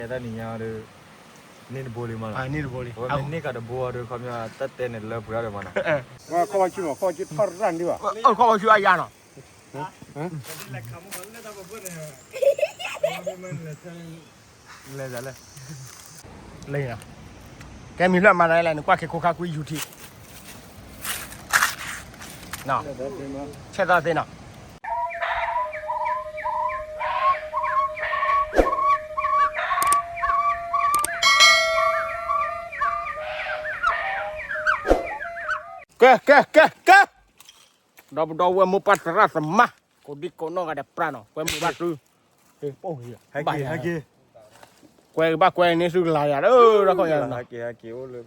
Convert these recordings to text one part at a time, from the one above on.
တၢ်နံၤညါဒီး န့ၢ်တဘိလံမးနီၤ, န့ၢ်တဘိလံ, အဝဲမ့ၢ်န့ၢ်ကဒီးတဘိဒီး ခီပညီတၢ်တဲန့ၣ်လၢပှဲၤအီၤဒီးမးနီၤ, ခီၣ်ဘီဆူမး ခီၣ်ဘီဆူထီၣ်ရၣ်န့ၣ်ဒံးဘၣ်, ခီၣ်ဘီဆူအယါနီၤ, လဲၤလဲၤ, ကဲမံၤဖျၢၣ်မၤတၢ်လဲၣ် နကွၢ်ခ့ခိခါကွံာ်ယူၤထံး, ဆဲးသီသ့နီၤ. ကဲ ကဲ ကဲ ကဲ, ဒီပုၢ်ဒီဝဲၢ်မိၢ်ပၢ်သရၣ်သမါ, ကိးဒံကိးနီၢ်ဂၤဒဲးပြးနီၤ, ကွဲမုာ်ဘၣ်သု, ကွဲကဘၣ်ကွဲန့ၢ်သုကလၤယၤ, ဒီးခီယၤ, အိၣ်လၢတြီလၢ်တအိၣ်လၢ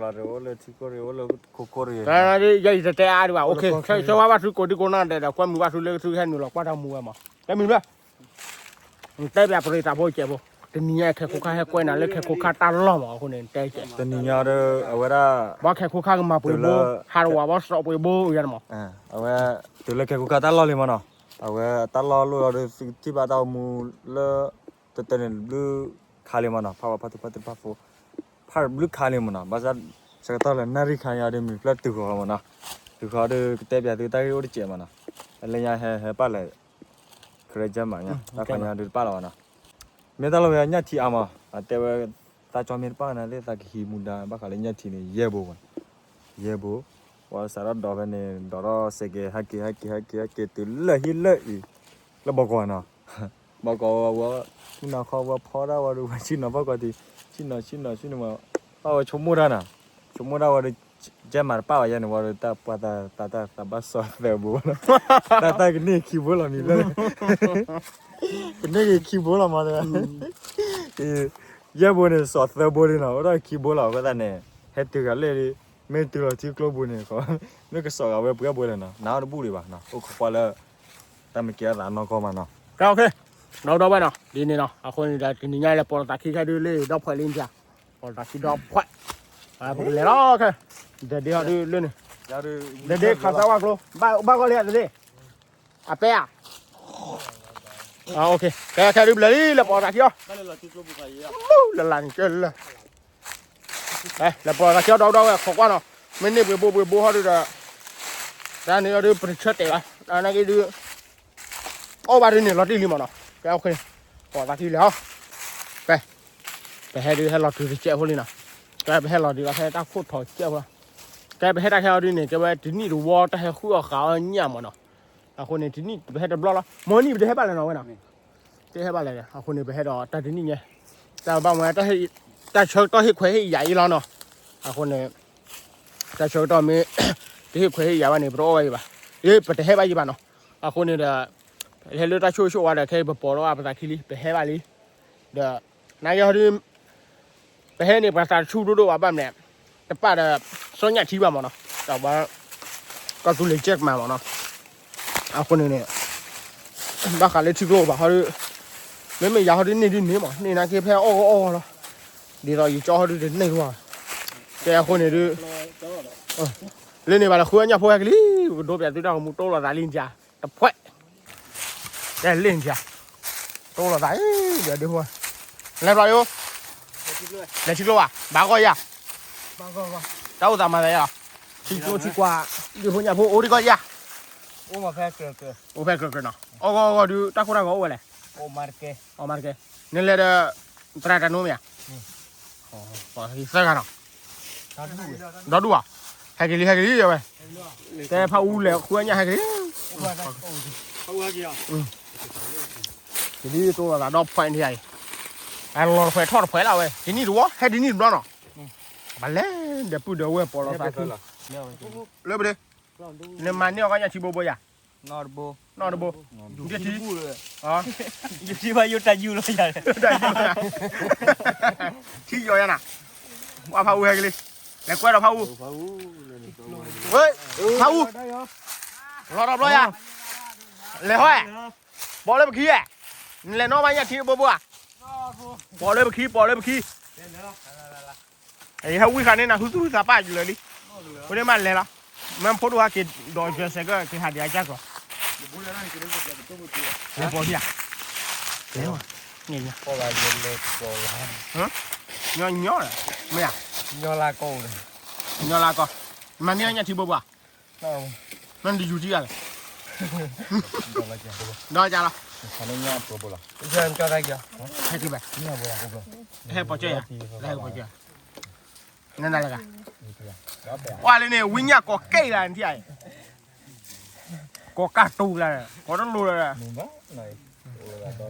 ထံခိၣ်ရ့ၣ်အိၣ်လၢခိခိၣ်ရ့ၣ်, ယဲယတတဲအါဒံးဘၣ်, အိၣ်ခ့, ဆၢဝါဘၣ်သုကိးဒံကိးနီၢ်ဂၤဒဲးဒီး ကွဲမုာ်ဘၣ်သုလၢသုဟဲနုာ်လီၤကွၢ်တၢ်မူဝဲမး, ကဲမံၤဖျၢၣ် တဲပၠးပရံသးဖိကဲးဖိ, တနံၤညါခဲခိခါဟဲကွဲနၤလၢခဲခိခါတၢ်လီၢ်မး, အဃိန့ၣ်တဲကဲး, တနံၤညါဒီး အဝဲဒၣ် ဘၣ်ခဲခိခါကမၤပှ့ၤဘိ, ဟးတဝးဘၣ်စီးပှ့ၤဘိယၤမး, အဝဲ တုၤလၢခဲခိခါတၢ်လီၢ်လံမးနီၤ, အဝဲတၢ်လီၢ်လိၣ်လီၤဒီး သုကထံၣ်ဘၣ်တၢ်အိၣ်မူလၢ တတၢ်န့ၣ်ဘျုးခါလံမးနီၤ, ဖးဝဲဖးထူဖးတဖးဖိ ဖးဘျုးခါလံမးနီၤ, ဘၣ်ဆၣ် ဆၢကတီၢ်လၢနၣ်ရံၣ်ခါညါဒီး မံၤဖျၢၣ်တုၤဃီၤမးနီၤ, တုၤဃီၤဒီးကတဲပၠးသုတၢ်ဂ့ၢ်အိၣ်တစဲးမးနီၤ, အလၢညါဟဲဟဲပၣ်လဲၣ်, ခရၢကၢမးညါ တၢ်ခါညါဒီးတပၣ်လီၤမးနီၤ, မ့ၢ်တၢ်လီၢ်ဝဲညၣ်ထံအါမး, အတဲဝဲ သးကၠီမ့ၢ်တပၣ်နၤသ့ၣ် သးကဟံးမူဒါ ဘၣ်ဃးလၢညၣ်ထံန့ၣ် ယဲၢ်ဘိမးနီၤ, ယဲၢ်ဘိ, ပှၤစးထီၣ်ဒိးဖဲန့ၣ် ဒိးထီၣ်စဲးကဲး ဟဲက့ၤ ဟဲက့ၤ ဟဲက့ၤ ဟဲက့ၤတုၤလၢဟံၣ်လၢအံၤ, လၢဘီကီးနီၤ, ဘီကီးဝဲ မုၢ်နၤခီဝဲဖီဒၣ်ဝဲဒီး ဝဲဆ့ၣ်နီၤဘီကီးတံၢ်, ဆ့ၣ်နီၤ ဆ့ၣ်နီၤ ဆ့ၣ်နီၤမး, ဘၣ်ဝဲဆိကမိၣ်တၢ်နီၤ, ဆိကမိၣ်တၢ်ဝဲဒီး ကဲမၤတပၣ်ဘၣ်ယဲန့ၣ်ဝဲဒီး တၢ်ပှၤသး သး သးဘၣ်စီၤသၢဘိ, တၢ် တၢ်ကန့ၢ်ခံဘိလီၤမံၤဖျၢၣ်, ကန့ၢ်က့ၤခံဘိလီၤမး, ယဲၢ်ဘိန့ၣ် စီၤသၢဘိလံနီၤ, အိၣ်ဒီးခံဘိလီၤ, အဃိသတးန့ၣ် ဟဲတုၤဂၤလၢာ်လံ, မ့ၢ်တုၤလီၤထံကျိပူၤန့ၣ် မ့ၢ်ကစီၤဂၤဝဲပှဲၤဘိလဲၣ်နီၤ, နၤအီၣ်တဘူၣ်ဒံးဘၣ်နီၤ, အိၣ်ခိးကွၢ်လၢ တၢ်မ့ၢ်ကဲအသးနီၢ်ကီၢ်မးနီၤ, ကဲ ဒီပုၢ်ဒီဝဲၢ်နီၤ, ဒ်န့ၣ်နီၤ, အဃိန့ၣ်ဒီး တနံၤညါလၢပိာ်လီၤသးခံခဲဒုးလၢဒီဖှဲးလံနၤ, ပိာ်လီၤသးခံဒီဖှဲး, ပကလဲၤလီၤခဲ, ဒီးဒ့ဟီဒုးလၢန့ၣ်, ဒီးဒ့ခးသးဝါကျိ, ဘၣ်ဂီၢ်လံဧါ ဒီးဒ့, အပဲဧါ, ကဲခဲဒုးဘျဲၣ်လံ လၢပိာ်လီၤသးခံအီၤ, လၢလၢ်န့ၣ်ကဲလၢ လဲၤပိာ်လီၤသးခံအီၤ ဒီပုၢ်ဒီဝဲၢ် ခိးကွၢ်နီၤ, မ့ၢ်န့ၢ်ပှ့ၤဘိပှ့ၤဘိဟီဒုးဒီး, တၢ်န့ၣ်အီၤဒုး ပတဆၢတဲာ်ဘၣ်, နာ်က့ဒုး, အီၣ်ဘၣ်ဒုးန့ၣ် လီၤတံၢ်လံမးနီၤ, ကဲ ပိာ်လီၤသးခံလဲၤဟီ, ကဲ, ပဟဲဒုးဟဲလီၤတုၤတစဲးဖိလံနီၤ, ကဲ ပဟဲလီၤဒုးလီၤဖဲတၢ်ခိၣ်ထီၣ်စဲးဖိ, ကဲ ပဟဲတၢ်ခဲအီၤဒုးန့ၣ် ကဲဝဲတနံၣ်တဝီ တၢ်ဟဲဃုအီၣ်ဃာ်အီၣ်ညၣ်မးနီၤ, အဃိန့ၣ် တနံၣ်ပဟဲတဘျီလီၤ, မ့ၢ်နံၣ်ပတဟဲဘၣ်လဲၣ်နီၤဝဲနီၤ တဟဲဘၣ်လဲၣ်, အဃိန့ၣ် ပဟဲဒီးတၢ်တနံၣ်ညါ, တၢ်ဘၣ်မ့ၢ် တၢ်ဆၢကတီၢ်ဟ့ၣ်ခွဲးဟ့ၣ်ယာ်အံၤလီၤနီၤ, အဃိန့ၣ် တၢ်ဆၢကတီၢ်မ့ၢ် တဟ့ၣ်ခွဲးဟ့ၣ်ယာ်ဘၣ်န့ၣ် ပတအီၣ်ဘၣ်ယံၤဘၣ်, ပတဟဲဘၣ်ယံၤဘၣ်နီၤ, အဃိန့ၣ်ဒီး ဟဲလၢတၢ်ဆိၣ်ဂ့ၤဆိၣ်ဝါဒီး ခဲအံၤပပိာ်လီၤပသးခံလံ ပဟဲဘၣ်လံ, ဒီး နာ်က့ဟီဒုး ပဟဲန့ၣ် ပှၤသးတဆူၣ်ဒိၣ်ဒိၣ်ဘၣ် ဘၣ်မနုၤလဲၣ်, တပၣ်ဒီး စီညၣ်ထံဘၣ်မးနီၤ, ဒီးပှၤ ကီၢ်သူလ့ၤကဲကမၤမးနီၤ, အဃိန့ၣ်န့ၣ် ဘၣ်ဃးလၢထံကျိဘၣ်ဟီဒုး မ့မ့ၢ်ယၤဟီဒုးန့ၢ်ဒုးန့ၢ်မး န့ၢ်နာ်က့ဖဲအီၣ်ဂီၢ်အီၣ်ဂီၢ်လီၤ, ဒ်သိးယကၠီဟီဒုးတန့ၢ်ဝဲ, ကဲအဃိန့ၣ်ဒုး လၢန့ၣ်ဘၣ်ဒီး ဃုအညၣ်ဖိဟဲက့ၤလံ, ပကဒိးပၠးသုတၢ်ဂီၤမူ တိၢ်လီၤသးလံနၤ, တဖှဲး တဲလ့ၣ်နထံၣ်, တိၢ်လီၤသးအံၤ ဒီးဒုးဖိ, လဲၤဘျီယိၣ်, လဲၤထံကျိဘၣ်, ဘၣ်ဂီၢ်ယၤ, တၢ်အိၣ်သးမၤသးယၤလီၤ, ထံကျိထံကွၢ်, ဒုးဖိညၣ်ဖိအိၣ်ဒံးကီၢ်ယၤ, အိၣ်ဖဲကြၢးကြၢး, အိၣ်ဖဲကြၢးကြၢးနီၤ, အီၣ်ဂီၢ်အီၣ်ဂီၢ်ဒုး တၢ်ခိၣ်တၢ်ဂီၤအိၣ်ဝဲလဲၣ်, အိၣ်မၤတကဲ, အိၣ်မၤတကဲ, နလဲၤဒီး သရၣ်တၢ်နိမ့ၢ်ဧါ, သၢဂၤနီၤ ဒီဒူၣ်ဘၣ်, ဟဲက့ၤလံ ဟဲက့ၤလံ အဝဲ, တဲဖးအူလဲၤဃုအညၣ်ဟဲက့ၤလံ, က့ၤလံတိၢ်လီၤသးဒီဖှဲးန့ၣ်ယါအံၤ, အလီၤတဖှဲးထီၣ်တဖှဲးလၢအဝဲ တနံၣ်တဝီ ဟဲတနံၣ်တဘျီနီၤ, ပှၤလဲၤဒီးပုၢ်ဒီးဝဲၢ်ပိာ်လီၤသးခံ, လၢပဒ့, နမၤန့ၢ်အီၤကညၣ်ထံဘိဘိယါ နီၢ်တဘိ, ယထံဘၣ်ယိၣ်တၢ်ယူၢ်လီၤယၤ, ထံယီၤယၤနၤ, ဝဲဖးအူဟဲက့ၤလံ, လဲၤကွဲဒီးဖးအူ, ဖးအူ, လီၤဒီးဘျီယၤ, လဲၤဟီ, ပိာ်လၢပခံဧါ, နလဲၤနီၣ်ဘၣ်ညၣ်ထံဘိဘိဧါ, ပိာ်လၢပခံ ပိာ်လၢပခံ ဟဲဝံဃာ်န့ၣ် နၤဟုသူၣ်ဟုသးပၢ်လၢာ်လံ, ဝဲန့ၣ်မးလဲၤလီၤ, မ့ၢ်ဖိဒိၣ်ဟဲက့ၤဒီးယွဲၢ်စဲးကၢၢ်က့ၤဟးဒံးအကၢ်ကီၤ, လဲၤပိာ်ထံဧါ, လဲၤဝဲ, န့ၣ် ကီၢ်လါယဲလဲကီၢ်လါ ညီညီဒီး မ့ၢ်ဧါ ညီလါကီၢ်အိၣ်ဒီး ညီလါကီၢ် မၤန့ၢ်အီၣ်ညၣ်ထံဘိဘၣ် မ့ၢ်နတယူၤထံဂၤလဲၣ် ဒီးကလီ ဟဲတုၤဘၣ် ဟဲပိာ်ကၢယၤ လၢဟဲပိာ်ကၢယၤ နနၤလၢဂၤ ကွၢ်လၢန့ၣ် ဝံညၣ်ကိးကဲလၢနထံၣ်ဧါ ကိးကၢ်တူလၢ ကိးတလိၤလၢ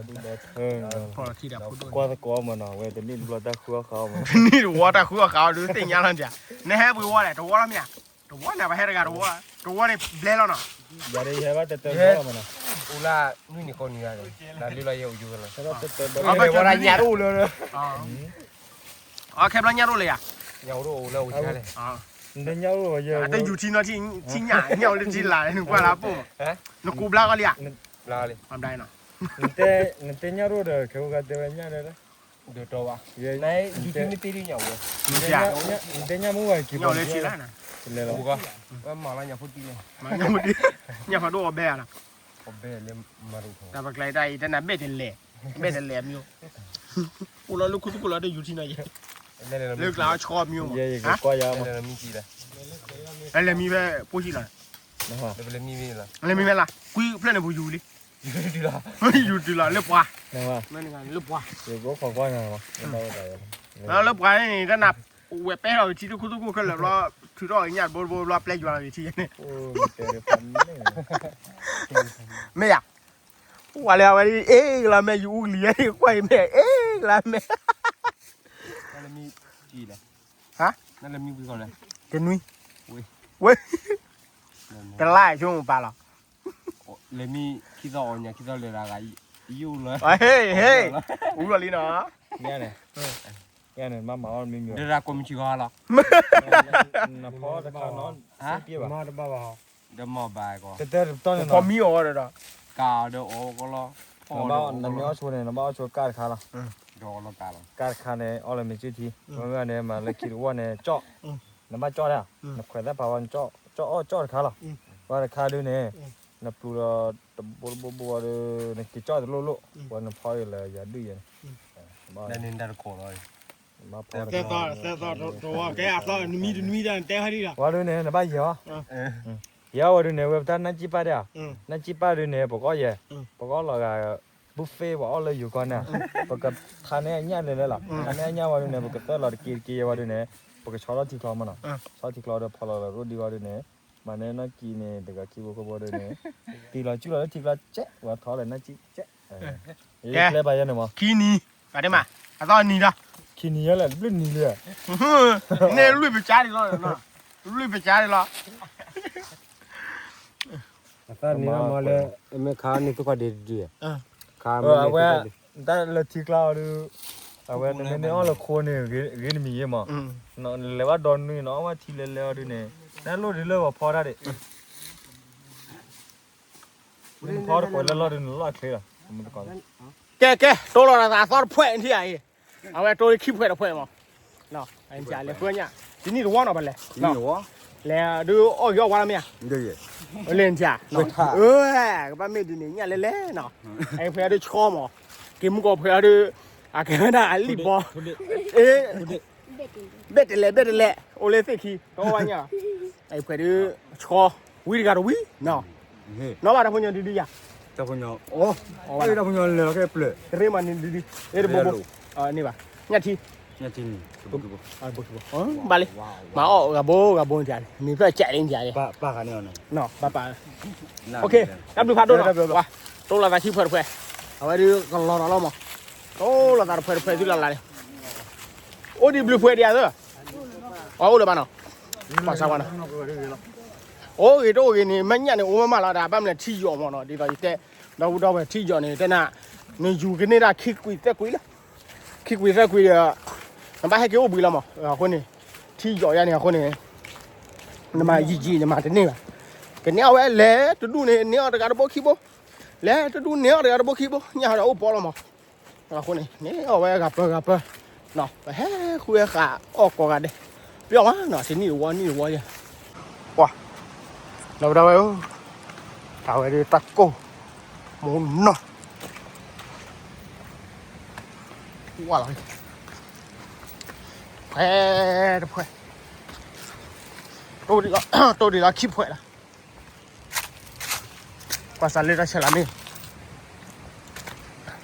ကွၢ်သကိးမးနီၤ ဝဲတနံၣ်တဘျီတၢ်ဃုအီၣ်ဃုအီၣ်မး တနံၣ်တဝီတၢ်ဃုအီၣ်ဃုအီၣ်ဒုးသ့ၣ်ညါလီၤနၤ နဟဲပှ့ၤဝီလဲၣ် တဝီလီၤမ့ၢ်ဧါ တဝီန့ၣ် ပှၤဟဲတဂၤတဝီ တဝီန့ၣ်ဘျဲလီၤနီၤ ယၤဒ်ယဟဲဘၣ်တတၢၢ်ဘျဲလီၤမးနီၤ အိၣ်လၢနွံနံၣ်ဃိးနံၣ်ဂၤန့ၣ် လၢလီၤယဲအိၣ်ယိလီၤ အဝဲဒၣ်ညၣ်တအိၣ်လၢ အခဲဘျီညၣ်တအိၣ်လၢယၤ ညၣ်အိၣ်တအိၣ်လၢအိၣ်ဆါလဲၣ် နတညၣ်အိၣ်ဝဲယဲ တယူၤထံနီၤထံၣ်ညၣ် ညၣ်အိၣ်လၢထံလာ် နကွၢ်လၢအပိၢ်မး နကူးဘျါကီလံဧါ နတဲညၣ်တအိၣ်ဒီး ခဲအိၣ်ကတဲဝဲညၣ်ဒီး ဒ်တီဘၣ် နတဲညၣ်မုၢ်ဝဲက့ၤ ညၣ်အိၣ်လၢထံလာ် ညၣ်ဖးဒိၣ်အီၣ်ဘဲဧါနီၤ တၢ်ပကျဲတၢ်အံၤ တၢ်နဘဲၣ်တလဲၣ် ဘဲၣ်တလဲၣ်မ့ၢ် အိၣ်လီၤလၢခူသူၣ်ခိၣ်လီၤတယူၤထံနီၤယဲ လၢကျါအီၣ်ဆီမ့ၢ် လဲၤမံဖဲပိၢ်ဟံၣ်လီၤ လဲၤမံဖဲလၢ ကွံဖျၢၣ်န့ၣ်ပူၤယူၤလံ ယူၤတုၤလီၤလၢပှၤ လၢပှၤ လၢပှၤန့ၣ် တၢ်နၤ ဝဲပဲထီၣ်ဝံၤထံတခူသူၣ်ခိၣ်ခဲလၢာ်ဘျီ ထုးထီၣ်ညၣ်တဘိတဘိဘျီ ပျဲယွၤလီၤဝံၤထံန့ၣ် မ့ၢ်ယၤ ပှၤလၢအဝဲဒ်အ့ၣ်ကလီၤမဲာ် ယူၤအူကလံၤယဲကွၢ်အံၤမဲာ် အ့ၣ်ကလီၤမဲာ် တနွံ ဝဲ တလါဆိမိၣ်ပာ်လီၤ လဲၤမံ ခံသီအီၣ်ညၣ် ခံသီလဲၤတဂၤ ယိၣ်လၢ ဟ့ၣ် အူလီၤလံနီၤ ညါန့ၣ် ညါန့ၣ် မၤမၤအီၣ်မံမံ ဒ်ရၣ်ကိးမုၢ်ဆံၣ်ဂီၤလီၤ နဖီတခါနီၤ စံးပှဲၤဘၣ် တမ့ၢ်ဘၣ်ကီး တတဲတပတီၢ်န့ၣ်နီၤ ဖီမံအီၣ်ဒီး ကၢ်အီၤဒီးအီၣ်ကီလီၤ နမ့ၢ်အီၣ်ဆိန့ၣ် နဘၣ်အီၣ်ဆိကၢ်တခါလီၤ ကၢ်တခါန့ၣ် အီၣ်လၢမ့ၢ်စုထံ မ့မ့ၢ်န့ၣ် မၤလၢခံတဝီန့ၣ် ကၠီၣ် နဘၣ်ကၠီၣ်ဒၣ် နခွဲးသၣ်ဖးဝဲ ကၠီၣ်အီၣ်ကၠီၣ်တခါလီၤ ဝဲတခါဒုးန့ၣ် နပျူၤဒီးတဘိတဘိဘိဝဲဒုး နက့ၤကၠီၣ်တလိၣ်လိၣ် ဝဲနဖီအံၤလၢယၤဒုၣ်ယဲန့ၣ် သၢသီတဝီ ကဲအသီ နမံတနွံဒၣ် နတဲဟဲဒံးလီၤ ဝဲဒုးန့ၣ် နဘၣ်ယဲၤအီၤ ယဲၤအီၤဝဲဒုးန့ၣ် ဝဲပတၢ်နၢ်ကံၣ်ပၢ်ဒၣ်ဧါ နၢ်ကံၣ်ပၢ်ဒုးန့ၣ် ပကအီၣ်ယဲၤ ပကအီၣ်လီၤဂာ် buffet ပှၤအီၣ်လၢယိၤကီၢ်န့ၣ် ပကထါန့ၢ်အညၣ်လဲၤလဲၤလီၤ ထါန့ၢ်အညၣ်ဝဲဒုးန့ၣ် ပကသၢလီၤတက့တက့ယဲၤဝဲဒုးန့ၣ် ပကဆီထီၣ်ထံကျီမးနီၤ ဆီထံကျီဒီးဖီလီၤလီၤရိၣ်ဒံးဝဲဒုးန့ၣ် မၤန့ၢ်နီၢ်ကံန့ၣ် တဂၤခံဘိဃိဘိဒုးန့ၣ် တံၤလီၤစုလီၤလၢထံကျီကဲး ပှၤထီလၢနၢ်ကံၣ်ကဲး ယကျဲဘၣ်ယဲန့ၣ်မး ခံနံၤ ပှၤတဲမး အသီနံၤဒီး ခံနံၤယဲလဲၣ် တဘျုးနံၤလံ န့ၣ်လွံၢ်ပစါဒံးလီၤ လွံၢ်ပစါဒံးလီၤ အသီနံၤလီၤမးလၢ မ့ၢ်ခါန့ၣ်သုကီၢ်ဒ့တဒု ခါမ့ၢ်အဝဲ တၢ်လၢထံကျါအီၤဒုး အဝဲနမ့ၢ်န့ၢ်အီၣ်လၢခိန့ၣ် ဂ့ၤနမံၤယဲမး နလဲၤဘၣ်ဒီနွံနအီၣ်ဘၣ်ထံလဲၤလဲၤအီၤဒုးန့ၣ် နလိၣ်ဒ်လၢပှၤဖီတၢ်ဒံး နဖီတကွဲးလၢလီၢ်ဒုးနလီၢ်ချ့လီၤ ကဲကဲ တိၢ်လီၤသးသီတဖှဲးနထံၣ်ဧါအံၤ အဝဲတိၢ်လၢခံဖှဲးတဖှဲးမး လဲၤဃုညၣ် တနံၣ်တဝီနီၤ ပလဲၤ လဲၤဒုးအီၣ်ဂ့ၤအီၣ်ဝါလီၤမ့ၢ်ဧါ လဲၤနထံၣ်ဧါ ကဘၣ်မ့ၢ်ဒ်န့ၣ် ညၣ်လဲၤလဲၤနီၤ အဖှဲးဒုးဆီမး က့ၤမူကီၢ်ဖှဲးဒုး အကဲဝဲဒၣ်အလံၣ်ဘီ ဘဲၣ်တလဲၣ် ဘဲၣ်တလဲၣ် အိၣ်လၢသ့ၣ်ခံ တအီၣ်ဝဲညၣ် အဖှဲးဒုး ဆီ ဝံတဂၤတဝံ နီၢ်ဘၣ်တၢ်ဖိညီဒုဒုယၤ တၢ်ဖိညီ တၢ်ဖိညီလဲၤလီၤကဲပျၢၤ တရ့မးန့ၣ်ဒုဒု တဘိဘိ န့ၢ်ဘၣ် ညၣ်ထံ ဘၣ်လံ မၤအီၣ်ဂၤဘိဂၤဘိနတၢ်န့ၣ် မံၤဖျၢၣ်ကးလံနတၢ်န့ၣ် ပၢ်ပၢ် တၢ်ဘျုးဖးဒိၣ်နီၤ တိၢ်လီၤသးဆံဖှဲးတဖှဲး အဝဲဒုးကလီၤဒီးလီၤမး တိၢ်လီၤသးတဖှဲးတဖှဲးသုလၢ်လၢ်န့ၣ် အိၣ်ဒံးဘျုးဖှဲးဒံးဧါသၢ ပှၤအိၣ်လၢၤဘၣ်နီၤ ပှၤစၢ်ဝဲနီၤ အိၣ်ဂ့ၤတအိၣ်ဂ့ၤန့ၣ် မ့ၢ်ညၣ်န့ၣ် အိၣ်မးမးလီၤဒီး ဘၣ်မနုၤထံယိာ်မးနီၤ ဒ်သိးယတဲ ဒီပုၢ်ဒီဝဲၢ်ထံယိာ်န့ၣ် တဲနၤ နယူၤကန့ၢ်တၢ်ခံကွံာ်သၢကွံာ်လၢ ခံကွံာ်သၢကွံာ်ဒီး နဘၣ်ဟဲက့ၤအိၣ်ဘှံးလီၤမး အဃိန့ၣ် ထံယိာ်ယါန့ၣ်အဃိန့ၣ် နမၤယံာ်ယံာ်နမၤတန့ၢ်ဘၣ် ကန့ၢ်အီၣ်ဝဲလဲၤတဒူၣ်န့ၣ် န့ၢ်အီၣ်တဂၤတဘိခံဘိ လဲၤတဒူၣ်န့ၢ်အီၣ်တဂၤတဘိခံဘိ ညၣ်ဟီဒီးအိၣ်ပီလီၤမး အဃိန့ၣ် န့ၢ်အီၣ်ဝဲဂၤပၢဂၤပၢ ပဟဲဃုဟဲဃာ်အီၣ်ကိးဂၤဒဲး ပျီၢ်မးနီၤ တနံၣ်တဝီနံၣ်တဝီယဲ ပှၤ ဒီပုၢ်ဒီဝဲၢ်ဧၢ တၢ်ဝဲဒၣ်တၢ်ကိၢ် မူနီၤ တၢ် ဝါလီၤ, ဖဲတဖဲ, တိၢ်ဒံးလီၤ တိၢ်ဒံးလီၤခံဖဲလီၤ, ကွၢ်စးလၢတၢ်ဆဲးလီၤန့ၣ်,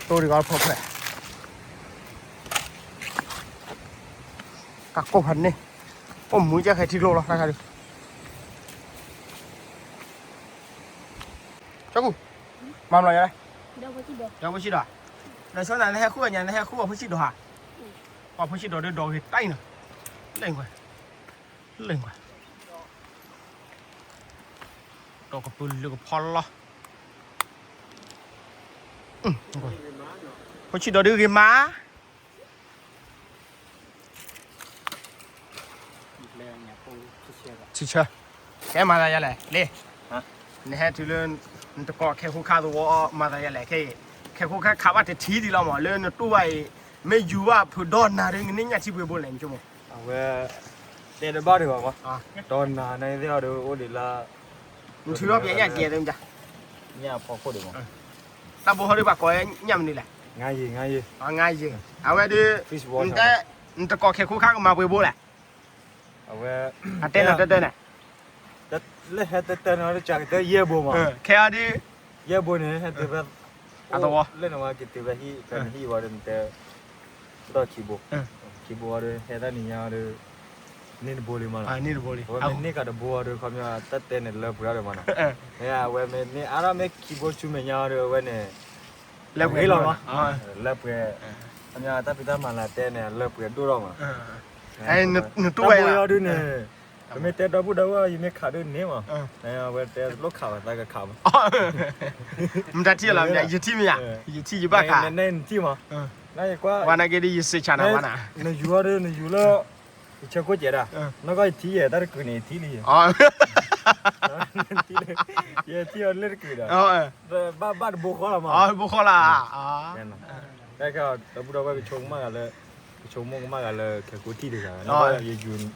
တိၢ်ဒံးလီၤဖဲဖဲ, ကကိၢ်ဖးန့ၣ်, အိၣ်မူကဲဃဲထံကျိလီၤ တၢ်ခါဒုး ကၠီကူၣ်, မၤမလီၤယၤလဲၣ်, ဒီးဖိဆံးဒီး, ဒီးဆိနၤနဟဲဃုအညါ နဟဲဃုအဖိဆံးဒီးဟါ, ပှၤဖိဆံးဒီးဒုးဒီးဂ့ၤတၢ်အံၤနီၤ, လဲၣ်ကွၢ်, လဲၣ်ကွၢ်, ဒီးကပုၢ်လၢကဖီလီၤ, ဖိဆံးဒီးဒုးဂ့ၤမး ဆံဆၢ, ကဲမၤသးယၤလဲၣ်, လ့, နဟဲတုၤလၢ နတကိးခဲခိၣ်ခါသဝီ မၤသးယၤလဲၣ်, ခဲအံၤ ခဲခိၣ်ခါခးဘၣ်တထံဒံးလီၤမး လၢနတူၢ်ဘၣ်အံၤ, မ့ၢ်ယူၤဘၣ်ဖုးဒီနၤဒုး နန့ၢ်ညၣ်ထံပှဲၤဘိလဲၣ် နဆိကမိၣ်, အဝဲ, တဲတဘၣ်ဒံးဘၣ်မး, ဒီနၤန့ၣ်သ့ၣ်အီၤဒုးအိၣ်ဒံးလၢ နထုးထီၣ်ပျဲညၣ်ကဲသ့ၣ်မတၤ, ညၣ်ဖီခိၣ်ဒံးမး, တၢ်ဘိဟီဒုးဘၣ်ကိးညၣ်မနုၤလဲၣ်, ငါးရေ, ငါးရေ, အဝဲဒုး, နတကိးခဲခိၣ်ခါကမၤပှဲၤဘိလဲၣ်, အဝဲ, အတဲနၤတၢ်တၢ်န့ၣ်, လၢဟဲတၢ်တၢ်န့ၣ် တကးကတၢၢ်ယဲၢ်ဘိမး, ခဲအံၤဒုး, ယဲၢ်ဘိန့ၣ် ဟဲတုၤဖဲ, အသဝီ, လၢနဝဲက့ၤတုၤဖဲဟံၣ် ဖဲနဟံၣ်ဝံၤဒီးနတဲ ဒီးခံဘိ, ခံဘိအီၤဒီး ဟဲတၢ်နံၤညါအီၤဒီး, န့ၢ်တဘိလံမးနီၤ, အဝဲမ့ၢ်န့ၢ်ကးတဘိအီၤဒီး ခီပညီ တၢ်တဲန့ၣ်လၢပှဲၤအီၤဒီးမးနီၤ, မ့ၢ်အဝဲမ့ၢ်န့ၢ်အါထီၣ်မ့ၢ်ခံဘိဆူမဲာ်ညါအီၤဒီး အဝဲန့ၣ်, လၢပှဲၤလီၤမး, လၢပှဲၤ, ခီပညီတၢ်ဖံးတၢ်မၤလၢတဲန့ၣ် လၢပှဲၤဒိၣ်ထီၣ်မးနီၤ, နတူၢ်ဝဲအီၤဒုးန့ၣ်, ပမ့ၢ်တဲဒီပုၢ်ဒီဝဲၢ် ယမ့ၢ်ခးဒုးန့ၢ်မး, အဝဲတဲလိၣ်ခးဝဲသးကခးမး မတၤထံၣ်လီၤ ယထံၣ်မ့ၢ်ဧါ, ယထံၣ်ယဘၣ်ခး, နထံၣ်မး, ဝါနာ်က့ဒ်ယစံးဆၣ်နၤဝဲနၤ, နယူၤအီၤဒီး နယူၤလၢ, ယဆၢကိၣ်ကဲဒၣ်, နီၢ်ကီၢ်ယထံၣ်ယဲ တၢ်တကုာ်န့ၣ် ယထံၣ်လံ, ယထံၣ်အီၤလၢတကုာ်ဒီး, ဘၣ်ဘၣ်တဘိဃီလီၤမး, ဘိဃီလီၤ, တၢ်ခဲအံၤ ဒီပုၢ်ဒီဝဲၢ်ကဆိကမိၣ်မးဂၤလၢ, ကဆိကမိၣ်ကမၣ်ဂၤလၢခဲကိထံၣ်တဂၤ, ယယူၤ,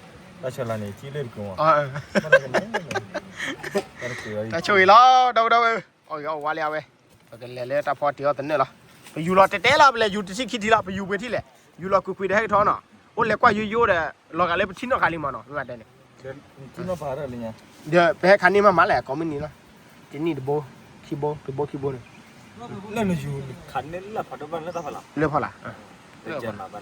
တၢ်ဆၢလီၤန့ၣ် ထံၣ်လၢတကုာ်မး, တၢ်ဆိၣ်ဂ့ၤလီၤ ဒီပုၢ်ဒီဝဲၢ်, အီၣ်ဂ့ၤအီၣ်ဝါလံအဝဲ, ပကလဲၤလၢတၢ်ဖီတ့ၢ်အီၤတနၢၣ်လီၤ, ပယူၤလီၤတဲတဲလီၤ ပလဲၤယူၤတထံၣ်ခံထံၣ်လီၤ ပယူၤပှဲၤထံၣ်လဲၣ်, ယူၤလီၤကွ့ၢ်ကွ့ၢ်ဒီးဟဲကထီၣ်နီၤ, အိၣ်လဲၤကွၢ်ယိယိဒီး, လီၤဂာ်လၢပထံၣ်နီၣ်ဃာ်လံမးနီၤ မ့ၢ်တဲန့ၣ် ဒီးပဟဲခးန့ၢ်မးမးလဲၣ် ကိးမုၢ်နံၤလီၤ, တနံၣ်တဘိ, ခံဘိ, တဘိခံဘိန့ၣ်, လၢနယူၤခးန့ၢ်လၢဖးဒိၣ်ဘၣ်လၢတၢ်ဖီလာ်, လၢဖီလာ်,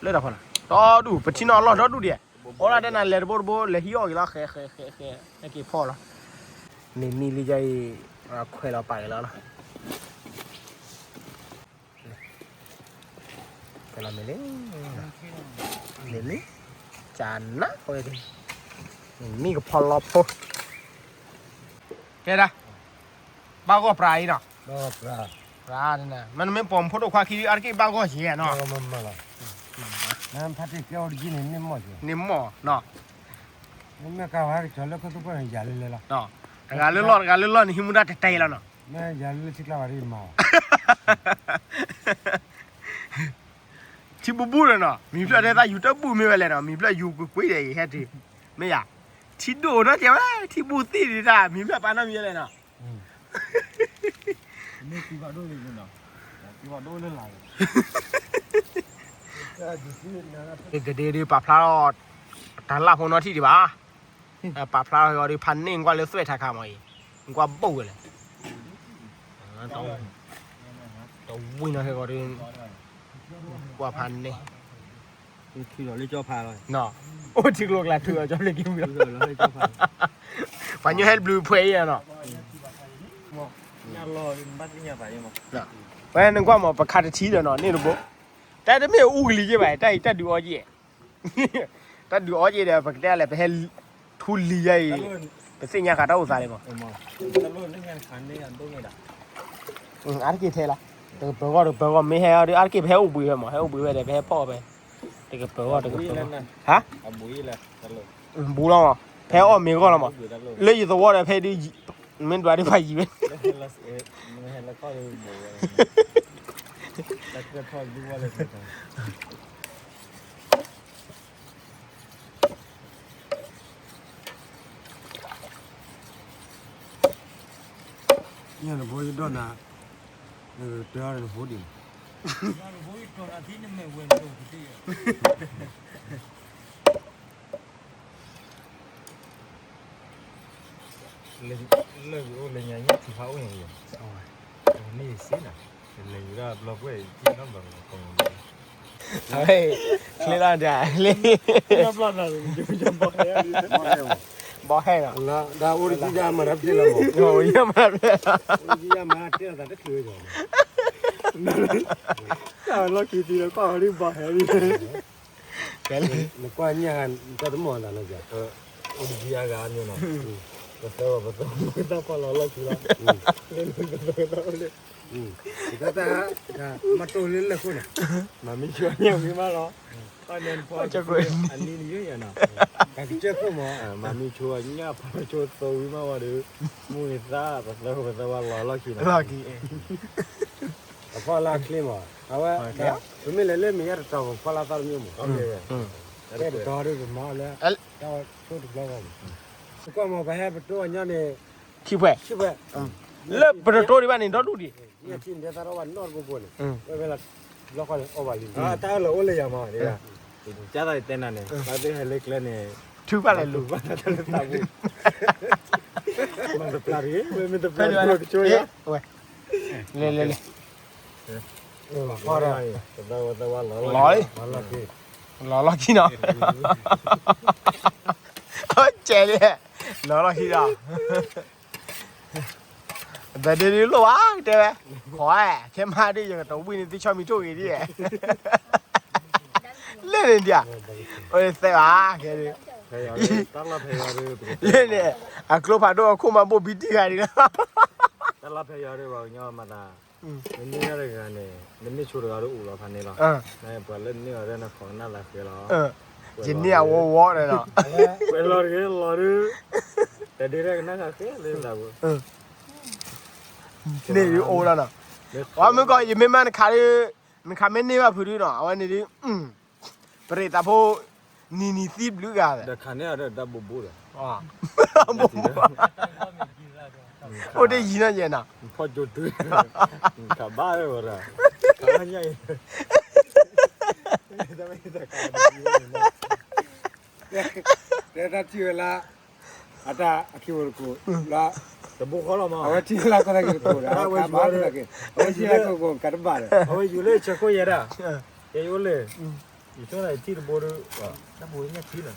လၢတၢ်ဖီလာ်, ဒီဒူၣ် ပထံၣ်နီၣ်အလီၢ်ဒီဒူၣ်ဒံး, အိၣ်ဒၣ်တဲနၤလဲၤတဘိတဘိ လဲၤဟံးအီၣ်က့ၤလီၤ ဃဲဃဲဃဲဃဲ, ဟဲက့ၤဖီၣ်လီၤ, မ့ၢ်မံလံယအံၤ, ခွဲးလီၤပာ်က့ၤလီၤလီၤ ကဲလီၤမ့ၢ်လံ, မ့ၢ်လံ, ကနၣ်ဝဲ, မံကဖီလီၤဖိ, ကဲဒၣ်, ဘၣ်ဂီၢ်ပြၤအံၤနီၤ, ပြၤ, မ့မ့ၢ်ပိာ်မုၣ်ဖိဒိၣ်ခွါခံဒုး အါတက့ၢ်ဘၣ်ဂီၢ်ယဲနီၤ, န့ၣ်မီၢ်နီၤ, တဂၤလၢလီၢ်တဂၤလၢလီၢ်န့ၣ် ဟံးမူဒါတတဲလီၤနီၤ ထံဘူၣ်ဘူၣ်လီၤနီၤ, မံၤဖျၢၣ်တဲသးယူၤတဘူၣ်မ့ၢ်ဝဲလဲၣ်နီၤ, မံၤဖျၢၣ်ယူၤကွ့ၢ်ကွ့ၢ်ဒီးအံၤဟဲတုၤ, မ့ၢ်ယၤ, ထံဒိၣ်နီၤကဲဝဲ, ထံဘူၣ်သ့ၣ်ဒုးတၢ် မံၤဖျၢၣ်ပာ်နီတမံၤဝဲလဲၣ်နီၤ, မ့ၢ်သံဘၣ်ဒိၣ်လၢ, သံဘၣ်ဒိၣ်လၢလာ်, ကဒ့ဒုးပာ်ဖျါထီၣ်, တၢ်လၢ်ဖိနီထံၣ်ဒံးဘၣ် ပာ်ဖျါထီၣ်ဟဲဂီၤဒီး ဖးန့ၢ်ကွၢ်လၢသွဲၣ်ထါခါမးအံၤ, ကွၢ်ဘိၣ်ဝဲလဲၣ်, တဝံၣ်နီၢ်ဟဲဂီၤဒီး, ကွၢ်ဖးန့ၢ်, အိၣ်ထံကျိကျါထုးအီၤ ကၠီဖျ့ကံဝံၤလီၤ, ပှၤညိဟဲတဘျုးဖှဲးအံၤနီၤ, ဝဲနကွၢ်မး ပခးတထံၣ်ဒီးနီၤ န့ၣ်တဘိ, တၢ်တမ့ၢ်အူကလံၤက့ဘၣ် တၢ်အံၤတၢ်ဒုးအီက့ တၢ်ဒုးအီက့ဒီး ပကတဲလဲၣ် ပဟဲထူလံၤယါအံၤ, ပသ့ၣ်ညါဃာ်တၢ်အိၣ်သးလံမး, အါတက့ၢ်ထဲလီၤ, တကပၢၤဂီၢ်တကပၢၤဂီၢ် မ့ၢ်ဟဲအီၤဒီး အါတက့ၢ်ပဟဲအိၣ်ဘှံးဖဲမး ဟဲအိၣ်ဘှံးဖဲဒီး ပဟဲဖီၣ်အီၤဖဲ, တကပၢၤဂီၢ်တကပၢၤဂီၢ်, ဟါ, ဘူးလီၤမး ဖဲအီၣ်မ့ၤဂီၢ်လီၤမး, လၢယသဝီဒီးဖဲဒုး, မ့ၢ်ဒွးဒုးဖးယံၤဝဲ ညၣ်တဘိယဒီၣ်နၤ, တၢ်နဖိဒံး, ညၣ်တဘိယဒီၣ် လၢ လၢယူၤအိၣ်လၢညါယဲၢ်ထံဖးအိၣ်ညါယဲၢ်, မ့ၢ်စ့နၤ, လၢယူၤဒၣ်ဘျီကွဲၢ်ယံၤနီတဘျီ, ချ့လီၤဒၣ်လံ, ဘီဟဲလီၤ, ဒၣ်အိၣ်တယံၤယါမၤတၢ်ပျဲလီၤမး, အိၣ်တယံၤယါမၤတၢ်ပျဲလီၤ, အိၣ်တယံၤယါမၤတၢ်တချုးဝဲ, လီၢ်ခံသံလၢကွၢ်ဝဲဒၣ်ဘီဟဲလံ နကွၢ်ညၣ်ဂၤ နတၢ်တမီၢ်သးနီၤ, အိၣ်တယံၤယါဂၤမ့ၢ်နီၤ, ပသၢဝဲပသၢဝဲတၢ်ပှၢ်လီၤလီၢ်ခံလီၤ, လၢပသၢဝဲတၢ်အိၣ်လၢ, တၢ်တၢ်မၤတိၢ်လၢလၢာ်ခိၣ်န့ၣ်, မၤမ့ၢ်ဆိညၣ်ဝံၤမးလီၤ, အလံၤနယိယၤနီၤ, ကကစၢၢ်ခိၣ်မး, မၤမ့ၢ်ဆိညၣ်ဖးဆိသိဝံၤမးဝဲဒီး, မုၢ်နံၤသၣ်ပသၢဝဲပသၢဝဲလီၤလီၢ်ခံလီၤ, အဖီလာ်ချ့မး, အဝဲ, ပမ့ၢ်လဲၤလၢမဲာ်ညါတတီၤ ပဖီလာ်သီတမံၤမး, ကဲတတီၤဒ်ပမၤလၢ, တၢ်ဆိတဘျီဘၣ်မး, ပကွၢ်မး ပဟဲပတိၢ်အညီန့ၣ်, ခံဖှဲ, ခံဖှဲ, လၢပတတိၢ်ဒံးဘၣ်န့ၣ် ဒီဒူၣ်ဒံး, ထံၣ်န့ၣ်သၣ်ထီၣ်ဘၣ်နီတဘိဘိန့ၣ်, ဝဲလီၤခီန့ၣ် အီၣ်ဘၣ်လံ, တၢ်လီၤအိၣ်လၢယၤမး, ကၢ်သးတဲနၤန့ၣ်, ဘၣ်သ့ၣ်ဟဲလၢကျဲန့ၣ်, ထုကဖၣ်လဲၤလူၤ, မ့ၢ်တပျၢ်တဂ့ၤ, ဝဲမ့ၢ်တပျၢ်တဂ့ၤ, ကဆိယၤ, လဲၤလဲၤလဲၤ, လီၤလီၢ်ခံနီၤ, ကဲလံ, လီၤလီၢ်ခံဒီး, တဒ့ဒ်လိၣ်ဘၣ် တဲဝဲ, ခိးဝဲ, ခဲမးဒ်ယကတဝံၣ်န့ၣ် သ့ဆီမံထိၣ်ဂ့ၤဒ်, လၢန့ၣ်ဒံး, အိၣ်သဲဘၣ်, ခဲဒ်, လၢန့ၣ်, အကျိဖးဒိၣ်အခိၣ်မးဘိၣ်ဘံတံၢ်ဂၤဒ်လီၤ, တၢ်လီၤဖဲယၤဒ်ပှၤကညီမၤသး, နမ့ၢ်တဂၤန့ၣ် နမ့ၢ်ဆိတဂၤဒ်အိၣ်လီၤဖးန့ၣ်လီၤ, ပှၤလၢန့ၢ်အီၤဒ်နခိးကနၣ်သးဃဲလီၤ, ယန့ၢ်အဝီဝီဒီးလီၤ, ပှဲၤလီၤတဂ့ၤလီၤဒုး, တဒ့ရဲၣ်ကနၣ်ဃးဃဲလၢသးပူၤ, န့ၢ်ဒ်အိၣ်လီၤနီၤ, အမုၢ်ကီၢ် ယမ့ၢ်မၤနခးဒ်, နခးမ့ၢ်န့ၢ်ဘၣ်ဖုးဒုးနီၤ အဝဲန့ၣ်ဒ်, ပရ့းသးဖိ, နံၤနံၤသံဘျုးဂၤ, ဒီးခးန့ၢ်အီၤဒီးတၢ်ဘိးဘိးဒီး, အိၣ်တယံၤနီၤယဲနီၤ, ဖီၣ်ကၠိတုၤ, ခးဘၣ်ဝဲဒီး, ခးညၣ်အံၤ, တဲတၢ်ထံၣ်ဝဲလၢ, အတၢ်အခံဝဲတကိးလၢ, တဘိဃီလီၤမး, အဝဲထံၣ်လၢကီၢ်သးက့ၤတကိးဒီး, အဝဲထံၣ်လၢကီၢ်ကးတဘၣ်ဒီး, အဝဲယူၤလၢဆၢခိၣ်ယဲဒၣ်, ယအိၣ်လၢ, ယဆိဒၣ်ယထံၣ်တဘိဒီး, တၢ်ဘိညၣ်ထံလီၤ,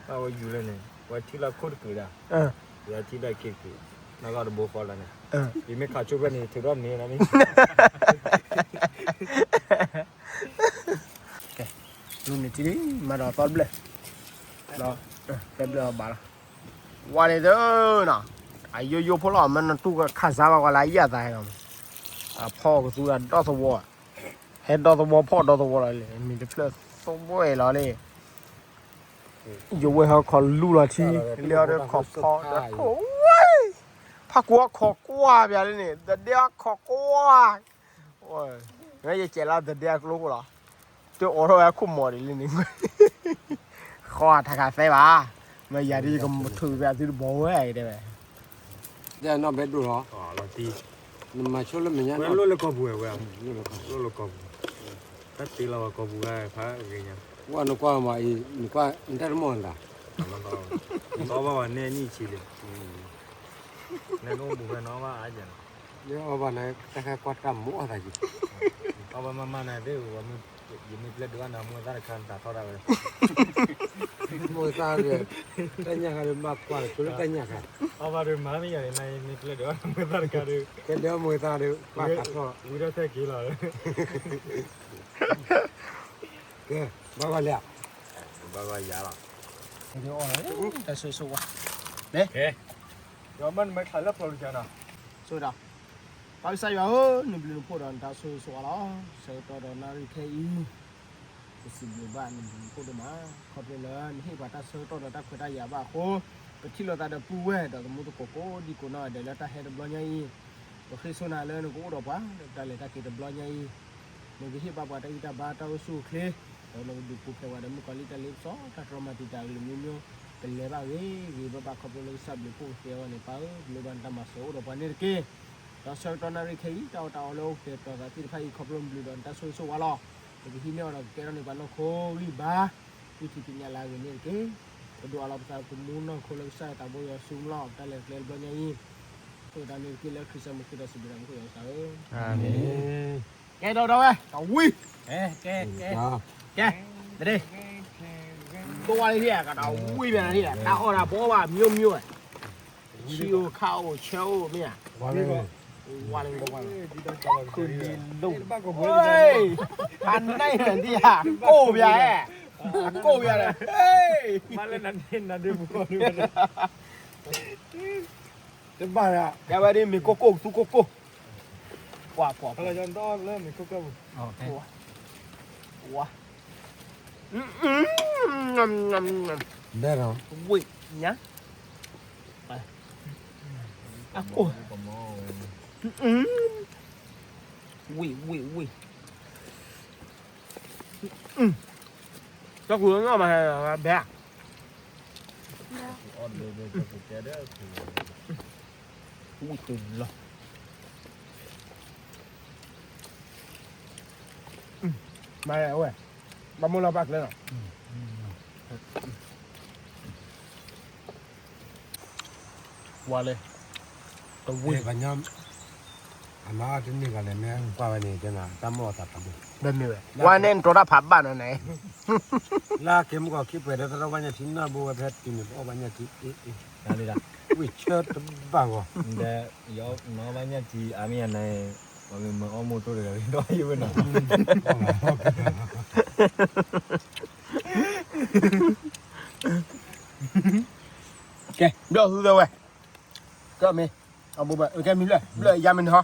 အဝဲယူၤလၢန့ၣ် ဝဲထံၣ်လၢခိၣ်တကုးဒၣ်, ယထံၣ်လၢခံတကုး, နဂီၢ်တဘိဃီလီၤန့ၣ်, ယမ့ၢ်ခးဆိဖဲန့ၣ် ထုးထီၣ်န့ၢ်လီၤန့ၣ် လူန့ၣ်ထံလံ မၤဒီးသီတဘျဲၣ်, သီတဘျဲၣ်အဘၣ်လီၤ, ဝါန့ၣ်တနီၤ, အယိယိဖိလီၤ မ့ၢ်နတူၢ်ခးစါဘၣ်ကွၢ်လၢအယၣ်သးဟဲလီၤ, အဖီၣ်ကသူဒီးသဝီ, ဟဲဒီသဝီဖီၣ်ဒီသဝီလီၤလံ မ့ၢ်တဖျၢၣ်သဝဲလီၤလံ ယဝဲဟဲခီလူလီၤထံ, လၢအီၤဒီးခီဖီဒီးခိၣ်ဝဲ, ဖးကူအီၤခီကွၢ်ပၠးလၢန့ၣ် သဒဲအီၤခီကွၢ်, ယကဲလၢသဒဲအကျိခိၣ်လီၤ, တအိးထီၣ်ဝဲခိၣ်မီၤဒ်လၢန့ၣ်, ဃီအထးခးသဲဘၣ်, မ့ၢ်ယၤဒ်ယကထုးဖဲအသုတဘီဝဲတဲဝဲ, နီၢ်ဘဲဒိၣ်လီၤ, နမၤဆိလၢမဲာ်ညါ လိၣ်လၢကီၢ်ပူၤဝဲ, လိၣ်လၢကီၢ်ပူၤ, တၢ်တ့လီၤဝဲကီၢ်ပူၤဝဲဖးဂ့ၤညါ, ဝဲနကွၢ်မးအံၤ နကွၢ်နတၢ်တမီၢ်နသး, အီၣ်ဘၣ်ဝဲန့ၢ်နံၣ်ဆံလံ, နအိၣ်ဘူးဖဲနအီၣ်ဘၣ်အါယဲၢ်နီၤ, နအီၣ်ဘၣ်န့ၣ် တၢ်ခါကွၢ်တၢ်မူအီၣ်သးယံၤ, အီၣ်ဘၣ်မးမးန့ၣ်သ့ၣ် ယမ့ၢ်ပျဲဒုးဘၣ်နၤ မိၢ်သၣ်တခါနတၤထီၣ်ဒၣ်ဝဲ, မိၢ်သၣ်ဒီး, တၢ်ညၣ်ခါဒီးမၤကွၢ်ဆိလၢတၢ်ညၣ်ခါ, အီၣ်ဘၣ်ဒီးမၤမ့ၢ်ယၤန့ၣ် နမ့ၢ်ပျဲဒုးဘၣ်နၤမိၢ်သၣ်တခါဒီး, ကဲဒီးမိၢ်သၣ်ဒီး ကွၢ်တၤထီၣ်, ဝံၤဒီးထဲက့ၤလီၤ ကဲ, ဘၣ်ဘၣ်လံဧါ, ဘၣ်ဘၣ်ယၤလီၤ, တၢ်ဆိၣ်ဂ့ၤဆိၣ်ဝါ, ယွၤမ့ၢ်နမ့ၢ်ခးလၢဖျိတကၢနီၤ, ဆိၣ်ဒီး, ပၢ်ကစၢ်ယွၤဧၢ, နဘျုးနဖှိၣ်ဒီးနတၢ်ဆိၣ်ဂ့ၤဆိၣ်ဝါလီၤ, ဆၢကတီၢ်ဒီးနၣ်ရံၣ်ခဲအံၤ ပစံးဘျုးဘၣ်နဘျုးနဖှိၣ်ဒိၣ်မး, ခီဖျိလၢနဟ့ၣ်ပှၤတၢ်ဆၢကတီၢ်ဒီးတၢ်ခွဲးတၢ်ယာ်ဘၣ်အဃိ, ပထံၣ်လိာ်သးဒီးပုၢ်ဝဲၢ်ဒီးသမူသကိးကိးဒံကိးနီၢ်ဂၤဒဲး လၢတၢ်ဟဲတဘျီညါအံၤ, ပဃ့ဆိနၤလၢနကအိၣ်ဒီးပှၤ လၢပတၢ်လဲၤတၢ်က့ၤတဘျီညါအံၤ, နကဟ့ၣ်ဘၣ်ပှၤတၢ်ဂံၢ်တၢ်ဘါတၢ်အိၣ်ဆူၣ်အိၣ်ချ့, ဒီးနကဒုးပူၤဖျဲးပှၤဒီးမုၣ်ကီၤလံၢ်တၢ်လ့ပစီ တၢ်တြီမၤတံာ်တာ်ကလုာ်မံၤမံၤ, ကလဲၤဘၣ်ဂ့ၤဂ့ၤဘၣ်ဘၣ်ခီဖျိလၢကစၢ်ဘျုးဖှိၣ်ကသ့အဂီၢ်န့ၣ် ပၢ်ဧၢ, ပလိၣ်ဘၣ်နတၢ်မၤစၢၤအိၣ်ဒီးပှၤန့ၣ်တက့ၢ်. ဒီးဆၢကတီၢ်နၣ်ရံၣ်ခဲအံၤ တၢ်အီၣ်တၢ်အီလၢအိၣ်ကတဲာ်ကတီၤသးသ့ၣ်တဖၣ်အံၤ ခီဖျိနဘျုးဒီးနတၢ်ဆိၣ်ဂ့ၤဆိၣ်ဝါလီၤ. ဒီး ကဟံးန့ၢ်အီၤဒီးကကဲထီၣ်န့ၢ်ပှၤနီၢ်ခိလံဘၣ်, ဝံထံၣ်သ့ၣ်ညါလၢအဂ့ၤန့ၣ်တက့ၢ်. ပဒိးအလီၤပသးကမူနီၢ်ခိလၢကစၢ်ယွၤတၢ်ဘိယွၤဆူမလီၤ တၢ်လဲၤကျဲတဘျီညါအံၤ, အဃိသတးန့ၣ်တက့ၢ်လၢခရံာ်စၢ်မုၢ်ခံဒီးစံးဘျုးတၢ်မူခိၣ်ယွၤကစၢ်ဧၢ, အၤမ့ၣ်. ကဲဒီးဝဲ တဝံၤ, ကဲ, ကဲ, ကဲ, တဒ့, ဒိဝါလံထံၣ်ကဒီးဝံဘၣ်ထံၣ် တၢ်အီၣ်တၢ်ဘီဘၣ် မျိုးမျိုး, ဆံအိၣ်ခါအိၣ်ဆၢအိၣ်မ့ၢ်ဧါ, ဝါလံ, ခူလံလိၣ်, ဖးနံၣ်ဒံးဧါ ကိၣ်ပျါဧါ, ကိၣ်ပျါဒီး, မၤလၢနဒ့နဒ့ပူၤကီၢ်ဒံး, တဘၣ်ဧါ, ကဲဝဲဒ်မ့ၢ်ကိၢ်ကိၢ်သူကိၢ်ကိၢ်, ပှၤပှၤ, လၢမ့ၢ်ကိၢ်ကိၢ်ပူၤ, ဝါ, ဘဲဒီး, ဝ့ၢ်ညါ, အကိၢ်, ဝ့ၢ်ဝ့ၢ်ဝ့ၢ်, ကၠီကူၤနီၢ်မၤဟဲဘဲဧါ, ဝံတလီၤ, မၤဝဲ, ဘၣ်မိၢ်လီၤဘၣ်ကျဲလီၤ. ဝါလဲၣ်, တဝံၣ်, အမၤအီၣ်တန့ၢ်ဘၣ်န့ၣ် မ့ၢ်ကွၢ်ဝဲန့ၣ် တၢ်မ့ၢ်အီၣ်သးတၢ်ဘိ, ဝါန့ၣ်နတြီတၢ်ဖးဘၣ်နီၤန့ၣ်, လၢက့ၤမုၢ်ကီၢ်ခံပှဲၤဒီး သရၣ်ဝါညၣ်ထံနီၢ်ဘိဝဲဖဲတုၤန့ၣ် ပအီၣ်ဝါညၣ်ထံ, ဝံၣ်ဆၢတဘၣ်ဂီၢ်, ဒီးယနီၢ်ဝါညၣ်ထံအါမ့ၢ်ယၤန့ၣ်, ပမ့ၢ်မၤအီၣ်မိၢ်တိၢ်တဂၤဒီးယဝဲနီၤ ကဲ, ဘျီၣ်သူသၢဝဲ, ကမ့ၢ်, အဘိဘၣ်, ကဲမံၤဘျၢၣ်, ဘျၢၣ်ယါမ့ၢ်န့ၣ်ဟီ,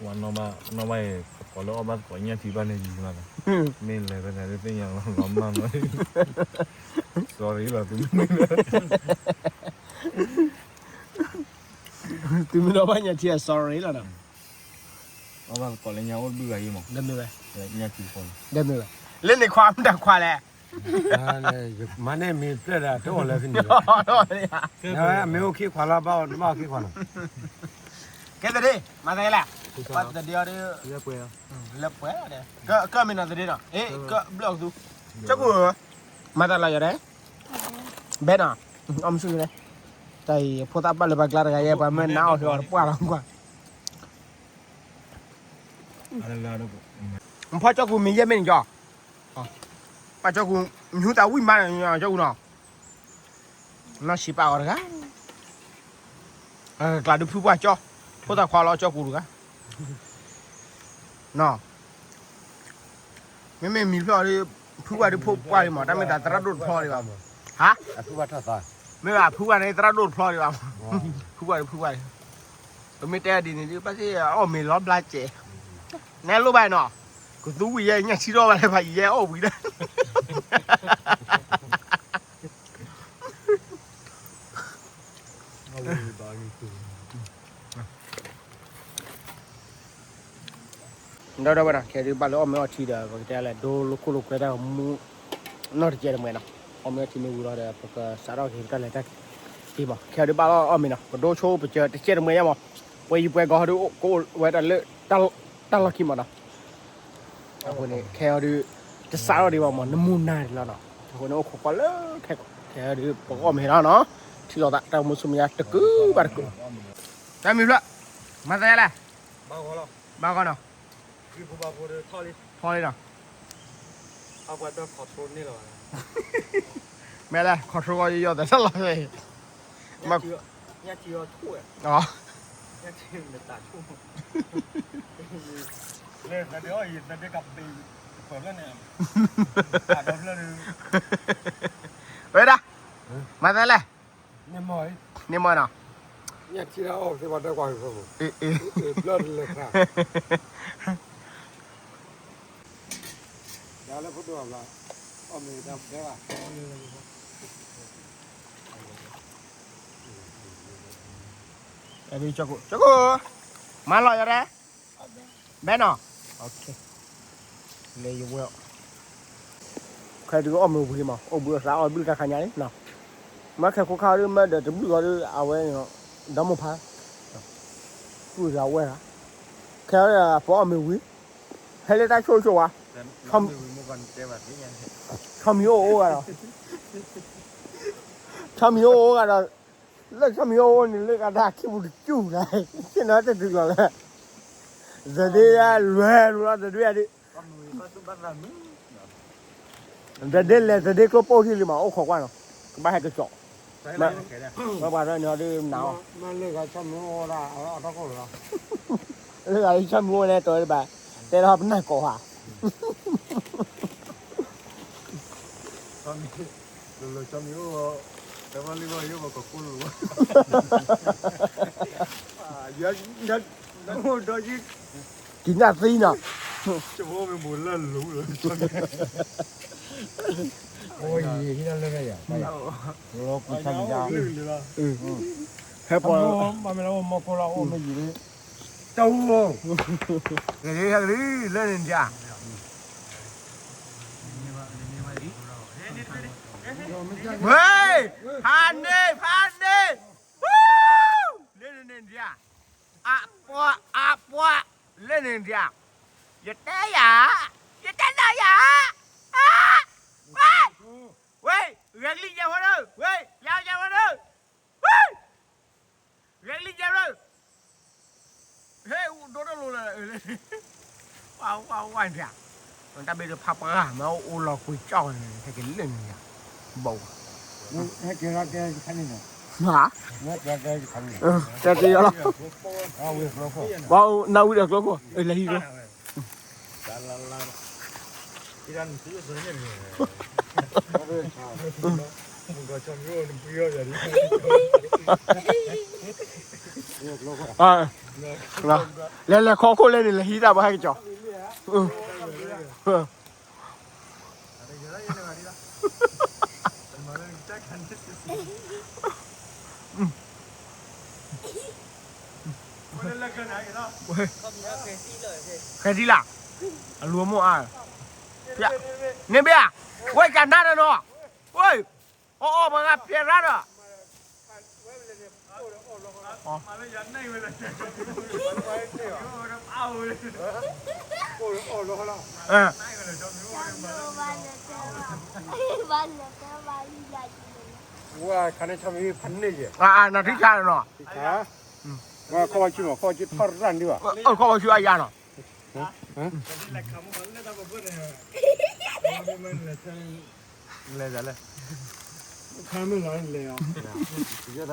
ဝဲနီၢ်ဘၣ်, နီၢ်ဘၣ်အံၤ, ကိးလၢအီၣ်ဘၣ်သကိးညၣ်ထံဘၣ်န့ၣ်ယံၤမးနီၤ, မ့ၢ်လဲၤဖဲန့ၣ်သ့ၣ်ညါလီၤ လီၤမၢ်နီၤ, sorry လီၤသုမ့ၢ်, သုမ့ၢ်နီၢ်ဘၣ်ညၣ်ထံအ sorry လီၤနီၤ, အီၣ်ဘၣ်သကိးလၢညါအိၣ်တဘျုးဂၤအံၤမး, မ့ၢ်ဝဲ, ညၣ်ထံဃီန့ၣ်, မ့ၢ်ဝဲ, လၢန့ၣ်ခွါမတၤခွါလဲၣ် မၤန့ၢ်မ့ၢ်ဖျၢၣ်ဒီး တအိၣ်လၢခံန့ၣ်, မ့ၢ်အိၣ်ခံခွါလီၤ ဘၣ်အိၣ်ခံခွါလီၤ, ကဲသဒ့, မၤသးလဲၣ်, ပှၤသဒ့အီၤဒီး, လၢပှဲၤ, ကမ့ၢ်နီၤသဒ့နီၤ, ကဘျီၣ်ကသူ, ကၠီကူၤဧၢ, မၤသးလီၤယၤဒဲး, ဘဲနီၤ, အီၣ်မ့ၢ်ဆူၣ်လဲၣ်, တၢ်အံၤဖိသၣ်ဘၣ်လၢပှၤကျါတဂၤယဲ ပှၤမ့ၢ်နါအီၣ်ဟ့ၣ်အီၤတပှၢ်လီၤကွၢ် ဖီကၠီကူၤမ့ၢ်ယဲၢ်မ့ၢ်န့ၣ်ကၠီ, ပှၤကၠီကူၤ, မ့ၢ်ဟူသးဝံၣ်မးန့ၣ်ကၠီကူၤနီၤ, နီၢ်ဆံးပာ်အီၤတဂၤ, ကျးဒုဖုပှၢ်ကၠီ, ဖိသၣ်ခွါလီၤကၠီကူၤတဂၤ, နီၤ, မ့မ့ၢ်မံၤဖျၢၣ်အီၤဒီး, ဖုပှၢ်ဒုဖိပှၢ်လံမး တၢ်မ့ၢ်သးသရၣ်ဒိၣ်တဖျီလံဘၣ်, ဟါ, မ့ၢ်ဘၣ်ဖုပှၢ်န့ၣ်သရၣ်ဒိၣ်တဖျီလံဘၣ်, ဖုပှၢ်ဒုဖုပှၢ်လံ ပမ့ၢ်တဲဒ်န့ၣ်ဒုး ဘၣ်သ့ၣ်အီၣ်မ့ၤလီၤဘျါစဲး, နဲလိၣ်ဘၣ်နီၤ, ကသူဝံၤယဲညၣ်ထံထီၣ်ဘၣ်လၢဖးယံၤယဲအီၣ်ဝံၤလၢ ဒီးဒီးဝဲနီၤ ခဲဒုးဘၣ်လၢအီၣ်မ့ၤအီထံဒီး ပကတဲလဲၣ် ဒိလိာ်ခိၣ်လိာ်ကွဲတၢ်မူ နီၢ်တကဲတမှဲၤနီၤ, အီၣ်မ့ၤအီထံမ့ၢ်ဝံၤလီၤဒီး ပကစးထီၣ်က့ၤပတၢ်လဲၤတၢ်က့ၤမး, ခဲဒုးဘၣ်လၢအီၣ်မ့ၤနီၤ ပဒိဆိပစၢၤတကဲတမှဲၤယါမး, ပှဲၤယံၤပှဲၤဂီၤဟီဒုး ကအိၣ်ဝဲဒၣ်လၢ တၢ်လီၢ်ခံမးနီၤ, အဃိန့ၣ် ခဲအံၤဒုး တစးထီၣ်ဒံးဘၣ်မး နမူနၤဒံးလီၤနီၤ, အဃိန့ၣ် အိၣ်ခိးကွၢ်လၢခဲ ခဲအံၤဒုး ပကအီၣ်မ့ၤလီၤနီၤ, ထံၣ်လိာ်သး တၢ်မူဆူမဲာ်ညါတကုာ်ဘၣ်တကုာ်, တၢ်မံၤဖျၢၣ် မၤသးလဲၣ်, ဘၣ်ဂီၤနီၤ, ထီလံနီၤ, မ့ၢ်လဲၣ် control ကီယီၤသးတၢ်လီၤ, ညၣ်ထံအီၤဆိၣ်ဝဲ, ဝဲဒၣ် မၤသးလဲၣ်, န့ၣ်မ့ၢ်နီၤ, အ့ အ့ ကၠီကိၣ် မၤလီၤယၤဒဲး, ဘဲနီၤ, လၢယဝဲ, ခဲဒုးအီၣ်မ့ၤဝံၤမး အိၣ်ဘှံးအသးအီၣ်ဘျုၣ်တၢ်ခါညါလံနီၤ, မ့ၢ်ခဲခိၣ်ခါဒုး မ့ၢ်ဒီးတဘျုၣ်ဂီၤဒုး အဝဲ ဒီမိၢ်ဖါ ဝဲဒၣ်, ခဲအံၤပအီၣ်မ့ၤဝံၤ, ဟဲလၢတၢ်ဆိၣ်ဆိၣ်ဝဲ, ဆီမံၤအိၣ်အိၣ်ဂၤဒီး, ဆီမံၤအိၣ်အိၣ်ဂၤဒီး, လၢဆီမံၤအိၣ်အိၣ်န့ၣ် လၢကဒါခံပူၤတစူၢ်လဲၣ်, ဆ့ၣ်နီၤတတုၤလီၤလဲၣ်, သဒ့လွဲၢ်လူလီၤ သဒ့ယၤဒ် သဒ့လဲၤသဒ့ကျိပိၢ်ထံၣ်လံမး အိၣ်ခိးကွၢ်နီၤ, ကဘၣ်ဟဲကစီၤ, မ့ၢ်ပှၤထီၣ်န့ၣ်ဒ်နၤအီၤ, လၢဂၤလၢဆီမံၤအိၣ်န့ၣ် တဲတဘၣ်, တဲထီၣ်ပနၢ်ကိးဧါ တဘၣ်လံဘၣ်ယိၣ်ဘၣ်ကီးကိၢ်လိာ်, ကံနၣ်သံနီၤ, အိၣ်ယံၤဟံၣ်လၢလၢယၤ, လီၤကူဆါမံၤဒၣ်, ဟဲပီၤ, မ့ၢ်လၢအိၣ်မီၢ်ကိၢ်လီၤအိၣ်မ့ၢ်ယံၤလံ, တဝိ, လၢန့ၣ်ဒၣ် ဝ့, ဖးန့ၢ် ဖးန့ၢ်, လၢန့ၣ်ဒၣ်, အပှၤ အပှၤ, လၢန့ၣ်ဒၣ်, ယတဲယၤ, ယတဲဒီးယၤ, ဝ့, ဂဲၤကလံၣ်ယဲၢ်ဖိဒၢ, ဝ့, ယၤယဲၢ်ဖိဒၢ, ဝ့, ဂဲၤကလံၣ်ယဲၢ်ဖိဒၢ ဟဲအိၣ်ဒီတလိၤလၢ, ဝါဝါဝါဒၣ်, တၢ်ဘ့ၣ်တဖးပှၢ်မ့ၢ်အိၣ်လီၤကွံာ်ကၠီၣ်န့ၣ် ဟဲက့ၤလၢန့ၣ်ယၤ, ဘၣ်, ဟါ, တဲက့ၤလီၤ, နဝံၤဒီးကျိခိၣ်, လဲၤဟံးကျိ, လဲၤလဲၤခီခိၣ်လဲၣ်န့ၣ် လဲၤဟံးတၢ်ဘၣ်ဟဲက့ၤကၠီ, ဃဲၤဒံလၢ်, အလူၤအမိၢ်အါ, န့ၣ်ဘၣ်, ဝဲကနါဒီးနီၤ, ဝဲ, အီၣ်အီၣ်ပှၤဂၤဖျဲးရါဒီး ဝဲခါန့ၣ် ဆီမံၤဖးန့ၢ်ယဲၢ်, နထံၣ်ဆါနီၤ, ခီၣ်ဘီဆူမး ခီၣ်ဘီဆူထီၣ်ရၣ်ဒံးဘၣ်, ခီၣ်ဘီဆူအယါနီၤ, လဲၤလဲၤ, ခါမ့ၢ်လီၤလဲၤအီၤ, တၢ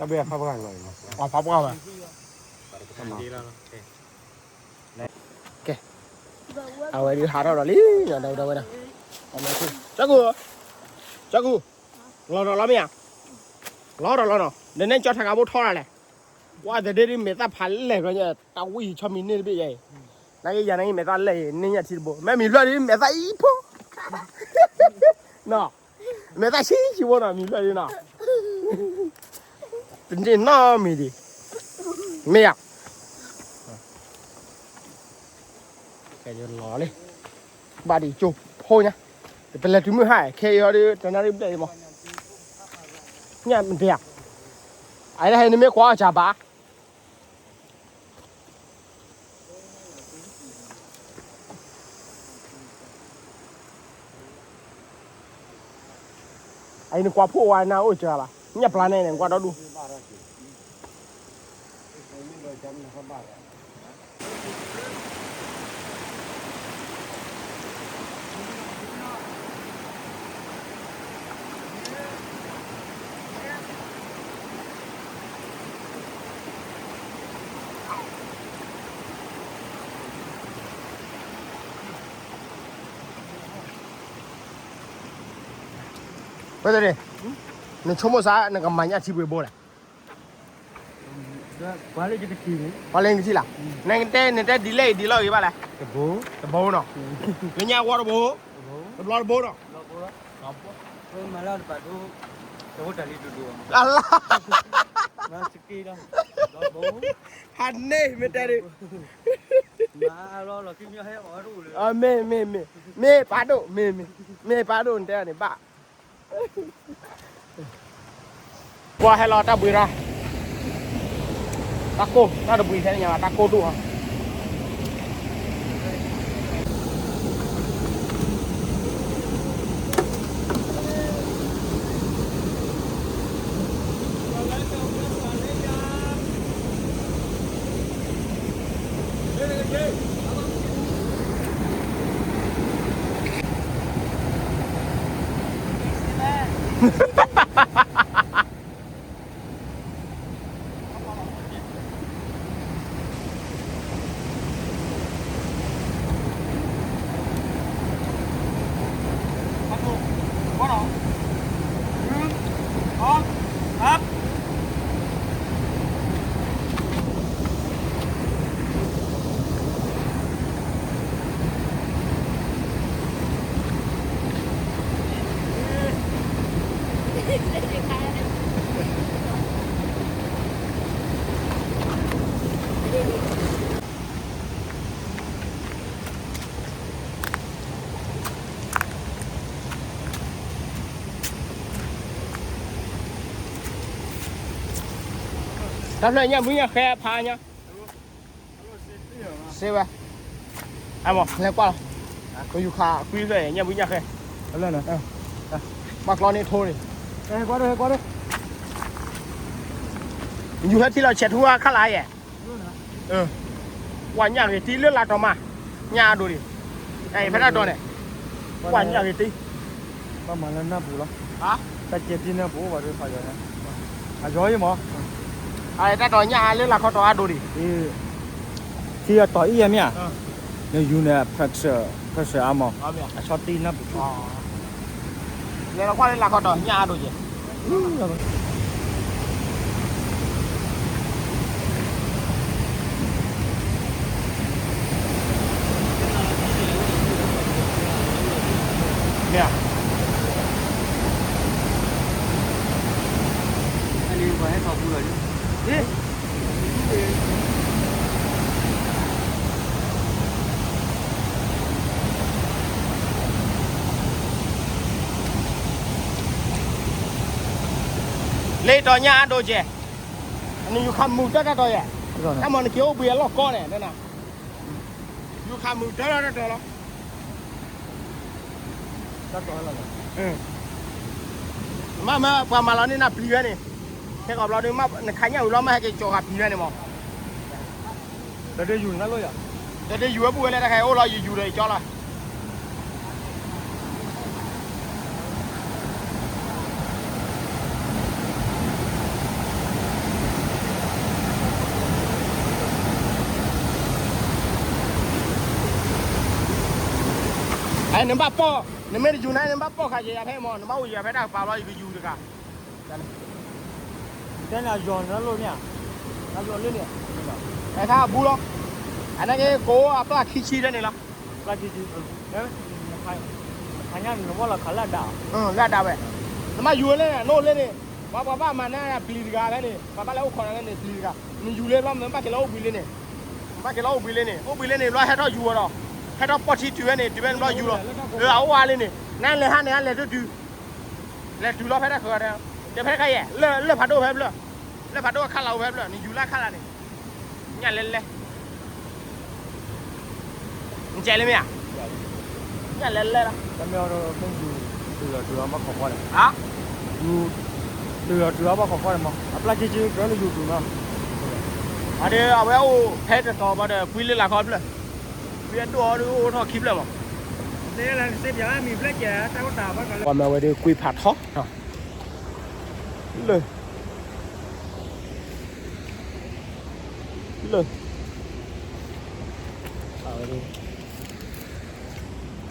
်ဘ့ၣ်ဖးပှၢ်လီၤ, ဖးပှၢ်ဘၣ်, ကဲ, အဝဲဒုးဟးထီၣ်ဒီးလံ, ဒီပုၢ်ဒီဝဲၢ်, ကၠီကူ, ကၠီကူ, လီၤဒီးလီၤမ့ၢ်ဧါ, လီၤဒီးလီၤနီၤ, နနဲၣ်ကၠီထါကဘိထီၣ်ဒၣ်လဲၣ်, ကွၢ်သဒ့ဒ်မဲာ်သၣ်ဖးလဲၢ်ဘျီညါ, တၢ်ဝံၣ်ဆီမံၤန့ၢ်တဘ့ၣ်ယဲအံၤ, နာ်က့ယၤနာ်က့မဲာ်သၣ်လဲၢ်အံၤ န့ၢ်ညၣ်ထံတဘိ, မ့ၢ်မံၤဖျၢၣ်ဒ်မဲာ်သၣ်အံၤဖိ နီၤ, မဲာ်သၣ်ဆံးဆံးဖိနီၤ မံၤဖျၢၣ်ဒ်နီၤ, တန့ၢ်နီတမံၤဒံး, မ့ၢ်ဧါ, ခဲအံၤလီၤလံ, ဘၣ်ဒံးကၠိဖိညါ, ပလဲၤတုၤမုၢ်ဟါ ခဲအံၤဟီဒ်တနၣ်ရံၣ်ဘျဲၣ်အံၤမး, ညၣ်မတၤဧါ, အအံၤလၢဟဲနမ့ၢ်ကွၢ်အီၣ်စၢ်ဘၣ် အံၤနကွၢ်ဖိဝဲ နအိၣ်စှၤဘၣ်, ညၣ်ပျၢ်န့ၣ် နကွၢ်ဒီဒူၣ်. ဝဲသ့ၣ်, နဆိကမိၣ်စ့ၢ် နကမၤညၣ်ထံပှ့ၤဘိလဲၣ်. ပှၤလၢနကထံၣ်လီၤ, နတဲ နတဲဒ်လဲၣ်အံၤဒ်လဲၣ်ဂ့ၤဘၣ်လဲၣ်, တဘိနီၤ, လၢညါဝီတဘိ, တဘျီတဘိနီၤ, လၢတဘိ, လၢ, ဖးန့ၢ်မ့ၢ်တဲဒ်, မ့ၢ်, မ့ၢ်, မ့ၢ်, မ့ၢ်ပာ်ဒိၣ်, မ့ၢ်, မ့ၢ်ပာ်ဒိၣ် နတဲန့ၣ်ဘၣ်. ကွၢ်ဟဲလီၤတၢ်ဘှံးရၣ်, တၢ်ကိၢ် တၢ်တဘှံးထဲန့ၣ်ညါ တၢ်ကိၢ်ဒိၣ်ဟီ. တၢ်ဖျၢၣ်ညၣ်ဘုညၣ်ဃဲဖးညါ, စ့ဝဲ, အမ့ၢ်လဲၤကွၢ်လီၤ, ပယူၤခးကွံဖျၢၣ်ညၣ်ဘုညၣ်ဃဲ, ဘၣ်ကျီန့ၣ်ထိန့ၣ်, ယူၤဟဲထံလီၤဆဲးထူခါလၢယဲ, ကွၢ်ညၣ်ဂ့ၤတံၢ်လၢလၢတီၤမး, ညၣ်အဒိၣ်ဒံး, ဖဲတၢ်တီၤန့ၣ်, ကွၢ်ညၣ်ဂ့ၤတံၢ်, ဘၣ်မၤလၢနၢ်ပူၤလီၤ, တၢ်ကဲတံၢ်နၢ်ပူၤဘၣ်ဒီးဖးယီၤညါ, အယီၤအံၤမး, တၢ်တီၤညၣ်လၢလၢခီတီၤအဒိၣ်ဒံး, ထံအတီၤအံၤယဲမ့ၢ်ဧါ, နယူၤန့ၣ် pressure pressure အါမး, အဆီတံၢ်နၢ်ပူၤ, လဲၤလီၤကွၢ်လၢလၢခီတီၤညၣ်အဒိၣ်ကဲ မ့ၢ်ဧါ, လၢတီၤညၣ်အဒိၣ်ကဲ, နယူၤခးမုာ်တၢ်တၢ်တီၤယဲ, တၢ်မၤနက့ၤအိၣ်ဘှံးအလီၢ်ကီန့ၣ်, ယူၤခးမုာ်တၢ်တၢ်တီၤလီၤ. မ့ၢ်မ့ၢ်ပှၤမၤလီၤန့ၢ်နၤပျံၤဝဲန့ၣ်, ခဲကီးဘျီဒုး နခးညၣ်ဝံၤလီၤ မ့ၢ်ဟဲက့ၤကၠီၤဃာ်ပျံၤဝဲန့ၣ်မး, ဒီးဒုးယူၤနၤလီၤယၤ, ဒီးဒုးယူၤဝဲပုၢ်ဝဲလၢတၢ်ခဲအံၤအိၣ်လီၤ ယူၤယူၤဒီးကၠီလီၤ. နဘၣ်ပီၢ်, နမ့ၢ်တယူၤန့ၣ် နဘၣ်ပီၢ်ခးက့ၤယၤဖဲမး, နဘၣ်အိၣ်ယၤဖဲတၢ်ကပၤဘျီ ယကယူၤတဂၤ, တဲနယီၤနၤလိၣ်န့ၣ်, နယီၤလၢန့ၣ်, အဲၣ်ခါအဘူးလီၤ, အန့ၣ်က့ၤကိးအပျၢ်ခံဆံဖဲန့ၣ်လီၤ, ပျၢ်ခံဆံ, ခါညါနဝဲလီၤခးလၢအဒၣ်, လၢအဒၣ်ဝဲ, နဘၣ်ယူၤလၢန့ၣ် နအိၣ်လၢန့ၣ်, ပှၤပှၤဘၣ်မၤနၤပျံၤတဂၤဖဲန့ၣ်, ပှၤဘၣ်လဲၤအိၣ်ခိးနၤလၢန့ၣ်ပျံၤတဂၤ, နယူၤလၢဘျီ နဘၣ်က့ၤလီၤအိၣ်ဘှံးလၢန့ၣ်, နဘၣ်က့ၤလီၤအိၣ်ဘှံးလၢန့ၣ်, အိၣ်ဘှံးလၢန့ၣ် ဘျီဟဲထီၣ်ယူၤဝဲဒီး, ဟဲထီၣ်ပီၢ်ထံတုၤဝဲန့ၣ် တုၤဝဲန့ၣ်ဘျီယူၤလီၤ, အအိၣ်ဝဲလၢန့ၣ်, နလဲၤဟါန့ၣ် အလဲၤတတုၤ, လဲၤတုၤလီၤဖဲတၢ်ဃၢၤ, တဲဖဲတၢ်ခါယဲ, လၢဖးဒိၣ်ဖဲဖျၢၣ်, လၢဖးဒိၣ်အခါလၢအိၣ်ဖဲဖျၢၣ် နယူၤလၢအခါလၢန့ၣ်, ညၣ်လဲၤလဲၤ နကဲလၢမ့ၢ်ဧါ, ညၣ်လဲၤလဲၤလီၤ, တမ့ၢ်အီၤဒီးမ့ၢ်ယူၤ, တုၤလီၤတုၤလီၤဘၣ်ခိးဃီဒီး, ယူၤ, တုၤလီၤတုၤလီၤဘၣ်ခိးဃီဒီးမး အပျၢ်က့က့ကၢလၢယူၤတုၤမး, အဒီးအဝဲအိၣ်ဖဲတတီၤဘၣ်ဒီး ကွံလၢလၢ်ခီဖျၢၣ်, ကွံအဒိၣ်အီၤဒုးအိၣ်ထီၣ်ခံဖျၢၣ်မး, ပှၤမ့ၢ်ဝဲဒုးကွံဖးထီ, လၢ လၢ အဝဲဒၣ်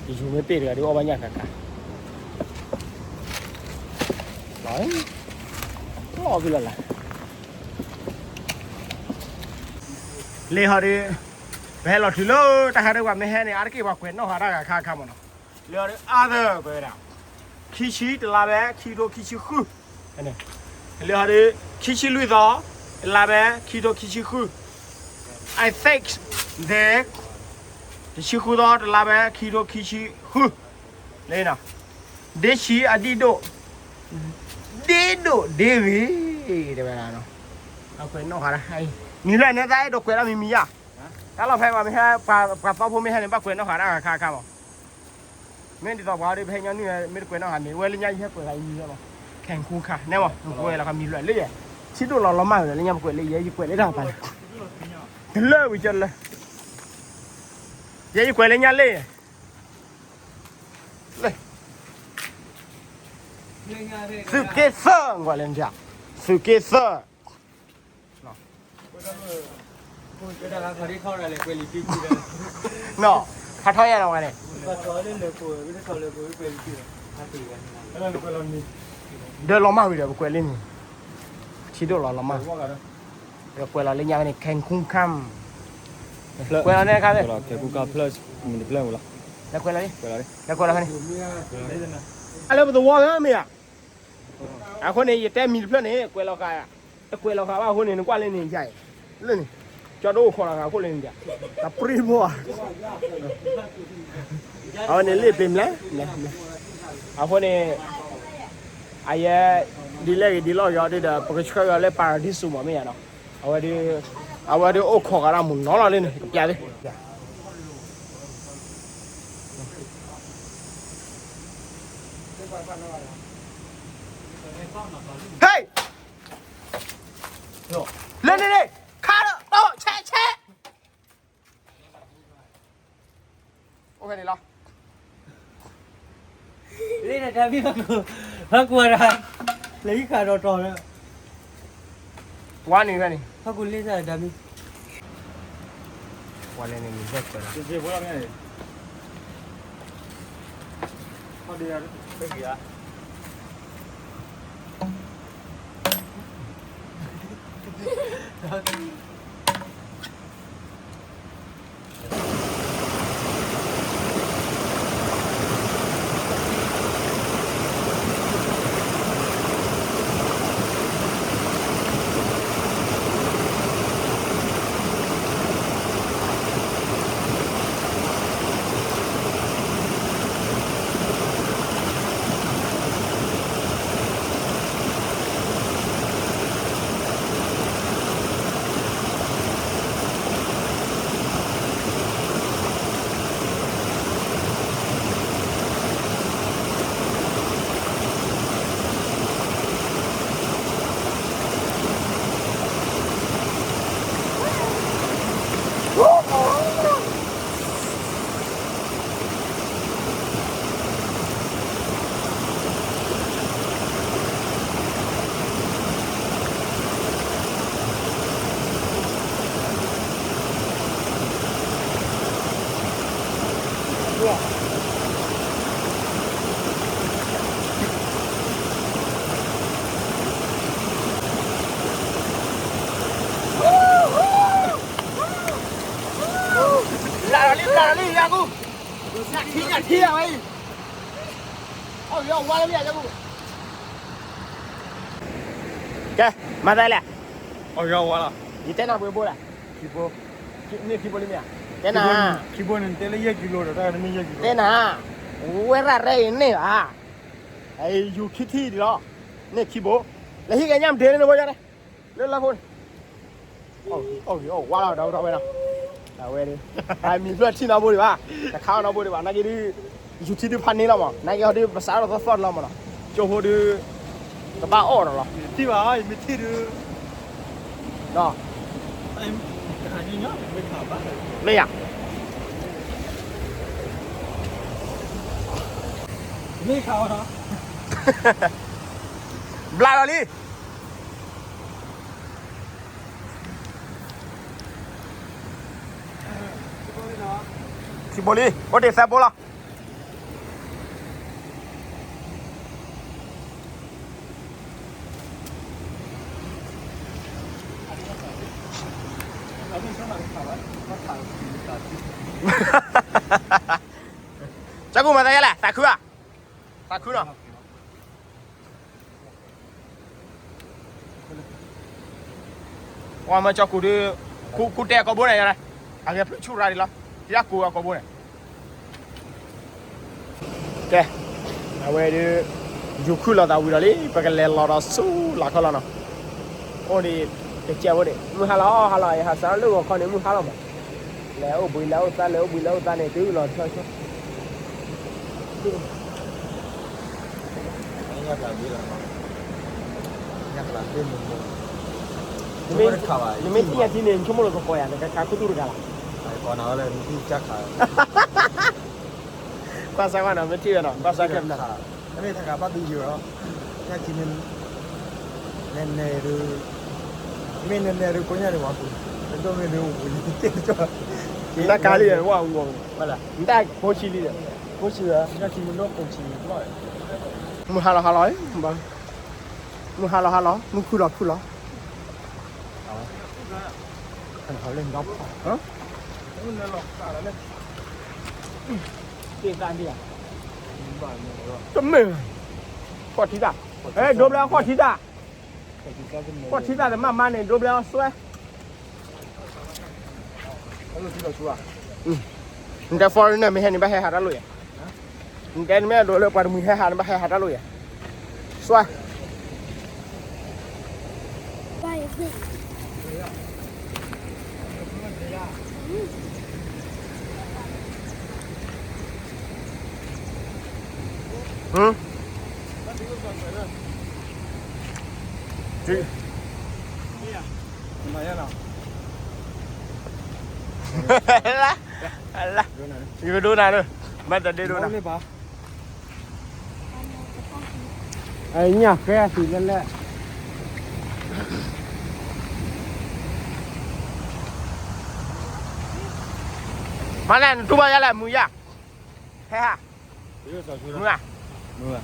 ယယူၤမ့ၢ်ပ့ၢ်တဂၤဒုးအီၣ်ဘၣ်ညၣ်ခါခါ, လီၤဖံလီၤလၢ်, လၢဟီဒုး ပဟဲလီၤတုၤလၢတၢ်ခါဒုး ပှၤမ့ၢ်ဟဲန့ၣ် အါတက့ၢ်ပှၤကွဲးနီၣ်ဃာ်တၢ်ဂၤခါခါမးနီၤ, လၢဟီဒုး အါသၢကွဲးဝဲဒၣ် ခံဆံတလါဖဲ ခံကထိခံဆံဃု, လၢဟီဒုး ခံဆံလွံၢ်သီ တလါဖဲ ခံကထိခံဆံဃု, I think the တဆံဃုသီ တလါဖဲ ခံကထိခံဆံဃု, လၢနီၤ, ဒ့ဆံးအဒ့ဒိၣ်, ဒ့ဒိၣ်ဒ့ဂ့ၤ တဲဝဲဒၣ်နီၤ, ကွဲးနီၣ်ဃာ်ဒၣ်, မံၤဖျၢၣ်န့ၣ် တၢ်အဲၣ်ဒိးကွဲးဒၣ်မံၤမံၤယါ, တၢ်လီၢ်ဖဲမ့ၢ်ဟဲ ပှၤသီဖိမ့ၢ်ဟဲန့ၣ် ဘၣ်ကွဲးနီၣ်ဃာ်ဒၣ်ခါခါမး, မ့ၢ်ဒ်သိးပှၤဒ်ပဟဲညီနုၢ် မ့ၢ်တကွဲးနီၣ်ဃာ်န့ၣ် ဝဲလၢညါယဟဲကွဲးဃာ်အံၤမံၤဖျၢၣ်မး, ခဲၣ်ခူခါ နဲမး နကွဲးလီၤဃာ်မံၤဖျၢၣ်လၢယဲ, ထံဒိၣ်လီၤလီၤမၢ်ဝဲလၢညါပကွဲးလၢယဲ ယကွဲးလၢတၢ်ပၢ်လၢ တလၢဝံၤကလၢ, ယဲယကွဲးလၢညါလၢ လၢ သုးက့သၢ ကွၢ်လၢနထံၣ်, သုးက့သၢ, နီၤ, ဟးထီၣ်ညါနီၤဝဲန့ၣ်, ဒၢလီၤမၢ်ဝံၤဒီး ပကွဲးလၢန့ၣ်, ထံဒိၣ်လီၤလီၤမၢ်, ပကွဲးလီၤလၢညါဝဲန့ၣ် ခဲၣ်ခူခါ, ကွဲးလီၤန့ၣ်ခါ, ခဲၣ်ခူခါ ဖျၢၣ် မံၤတဖျၢၣ်ဝံၤလီၤ, ကွဲးလီၤ, ကွဲးလီၤဖဲန့ၣ်, အလၢပသဝီဖဲမ့ၢ်ဧါ, အဃိန့ၣ် ယတဲမံၤတဖျၢၣ်န့ၣ် ကွဲးလီၤဃာ်, တကွဲးလီၤဃာ်ဘၣ်အဃိန့ၣ် နကွၢ်လၢန့ၣ်ယါအံၤ, လၢန့ၣ်, ကၠီဒိၣ်အိၣ်ခိးလီၤဃာ်အဃိန့ၣ်ယါ, တပြံဖိဧါ, အဝဲန့ၣ်လ့ၣ်ပ့ၤမလဲၣ်, အဃိန့ၣ်, အယဲ, ဒ်လဲၣ်ဂ့ၤဒ်လဲၣ်ဂ့ၤအီၤဒ်ဒီး ပကဆှၢက့ၤလၢပၤရဒံစူးမးမ့ၢ်ယါနီၤ, အဝဲဒၣ်, အဝဲဒၣ်အိၣ်ခိးဃာ်ဒၣ်မုၢ်နီၤလီၤလၢန့ၣ် ကပျးသ့ၣ် ဟ့ၣ်, လၢန့ၣ်န့ၣ်, ခါဒီး ဆဲးဆဲး, အိၣ်ဖဲန့ၣ်လီၤ, လ့ၣ်ဒီးတၢ်မံၤ, ဟီၣ်ကူဝါဒၣ်, လၢဟံၣ်ခးဒီးတီၤဒီး, ဝါန့ၣ်ဖဲန့ၣ်, ဟီၣ်ကူလ့ၣ်ဒီးတၢ်မံၤ, ဝါန့ၣ်န့ၣ် မံၤဘၣ်ကွဲးလီၤ ဘျးလီၤလံ ဘျးလီၤလံ ယၤကူ, ထံယၤထံယၤဝဲအံၤ, အီၣ်ယီၤဝါလၢလံယၤကူ, ကဲ, မၤသးလဲၣ်, အီၣ်ယီၤဝါလီၤ, ယတဲနၤပှဲၤဘိလဲၣ်, ခံဘိ, န့ၢ်ခံဘိလံမ့ၢ်ဧါ, တဲနၤ, ခံဘိန့ၣ်တဲလၢယဲၢ်ကံလိဒီး တၢ်တမ့ၢ်ယဲၢ်ကံလိ, တဲနၤ, ဝဲရၣ်ရဲအံၤန့ၢ်ဧါ, ယူၤခံထံဒံးလီၤ, န့ၢ်ခံဘိ, လဲၤဟံးကညၣ်မဒ့န့ၣ် နဘိယါန့ၣ်, လၢလၢခိၣ်န့ၣ် အီၣ်ဝါလီၤ ဒီပုၢ်ဒီဝဲၢ်နီၤ, အဝဲဒၣ်, မံၤဖျၢၣ်ထံၣ်နီတဘိဒံးဘၣ်, တခါနီတဘိဒံးဘၣ်, နာ်က့ဒုး, ယူၤထံဒုးဖးန့ၢ်လီၤမး, နာ်က့ဟီဒုး ပစးထီၣ်သီသီလီၤမးနီၤ, ကၠိဖိဒုး, ကဘၣ်အီၣ်ဒီးလီၤ, ထံၣ်ဘၣ်, ယမ့ၢ်ထံၣ်ဒုး, ဒီး, မ့ၢ်ယၤ, မ့ၢ်ခးအီၤ, ဘျးလီၤလံ ခံဘိလံ, အိၣ်ဒံးသၢဘိလီၤ. ကၠီကူမၤသးယဲလဲၣ်, သးခုဧါ, သးခုနီၤ. ပှၤမၢကၠီကူဒုး, ခူတဲအကိာ်ဘိန့ၣ်, အဂဲၤဖျုးဆူၣ်ရၤဒံးလီၤ, ဒ်အကူအကိာ်ဘိန့ၣ်. ကဲ, အဝဲဒုး, ယူၤခုၣ်လီၤသးဝံၤဒီးလံ, ပကလဲၤလီၤဒီးဆူလၢခီလီၤနီၤ. အိၣ်ဒံး ကစဲးဝဲဒၣ် မုၢ်ဟါလီၤ ဟါလီၤ ယဟးစးထီၣ်လၢဂီၤခီန့ၣ် မုၢ်ဟါလီၤမး, လဲၤအိၣ်ဘှံးလဲၤအိၣ်သါ လဲၤအိၣ်ဘှံးလဲၤအိၣ်သါန့ၣ် တုၤလီၤဆီဆီ နမ့ၢ်သ့ၣ်ညါထံန့ၣ် နဆိကမိၣ်လၢကကိးယၤ နကခးခူသူၣ်တဂၤလီၤ, ကွၢ်စၢ်ကွၢ်နီၤ မ့ၢ်ထံၣ်ဝဲနီၤ ကွၢ်စၢ်ခဲပနၤ မ့ၢ်ထံၣ်ဝဲနီၤ နနဲဒုး မ့ၢ်နဲနဲဒုး ကိးညါန့ၣ်ဝဲပူၤ နဒိၣ်မ့ၢ်ဒုးအိၣ်ပူၤ နတၢ်ကါလံ ဝဲ နတၢ်ဖိဆံလံဒီး ဖိဆံဝဲ မုၢ်ဟါလီၤဟါလီၤ မုၢ်ဟါလီၤဟါလီၤ မုၢ်ခုၣ်လီၤခုၣ်လီၤ တမ့ၢ် ဃီထံတၢ် အဲ ဒိဘျဲဃီထံတၢ် ဃီထံတၢ်တမ့ၢ်မါန့ၣ် ဒိဘျဲအီၤစွဲ နတဲ foreigner မ့ၢ်ဟဲန့ၣ် ဘၣ်ဟဲဟးတၢ်လိာ်ယၤ, နတဲနမ့ၢ်အဒိးလၢ ပှၤတမှံၤဟဲဟးန့ၣ် ဘၣ်ဟဲဟးတၢ်လိာ်ယၤ, စွဲ ယကဒိနၤလၢ မ့ၢ်တဒ့ဒိနၤ ညၣ်ဃဲအသံးလဲၣ်လဲၣ် မၤလဲၣ် နတူၢ်ဘၣ်ယၤလဲၣ် မုၢ်ယၤ ဟဲဟး မုၢ်ဧါ မုၢ်ဧါ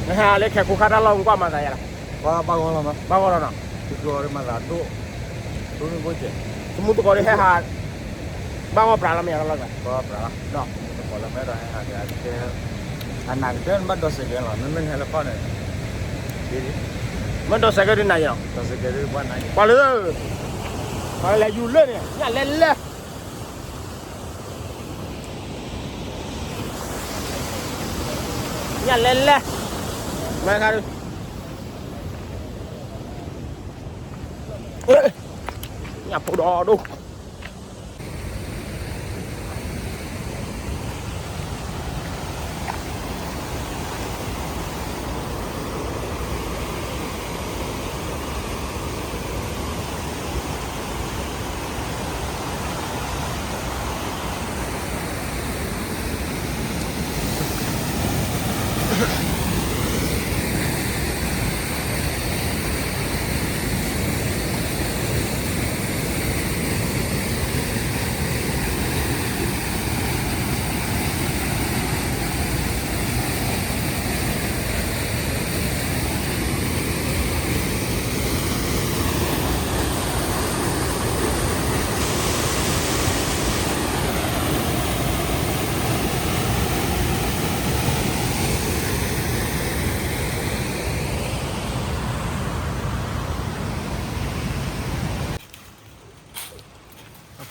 နဟဲလၢခဲကိခါတၢ်လီၢ် ကွၢ်မၤသးယၤလီၤ ဘၣ်ဂီၢ်လီၤမး ဘၣ်ဂီၢ်လီၤနီၤ မၤသးဒိၣ် ဒိၣ်န့ၢ်ဘိကဲး သမူသကိးဒီးဟဲဟး ဘၣ်ဂီၢ်ပြးလီၤမ့ၢ်ယၤလီၤ ဘၣ်ဂီၢ်ပြးလီၤ သမူသကိးလၢမ့ၢ်ဒီးဟဲဟးကဲ အနၢ်ကတၢၢ်နဘၣ်ဒိးစဲးကဲလီၤ မ့မ့ၢ်နဟဲလၢခီၣ်န့ၣ် မ့ၢ်ဒိးစဲးကဲဒုးနၤယၤလီၤ ပှၤလၢ ပှၤလဲၤယူၤလၢန့ၣ် ညၣ်လဲၤလဲၤ ညၣ်လဲၤလဲၤ မၤခါဒုး ညၣ်ဖိဒီးဒိၣ်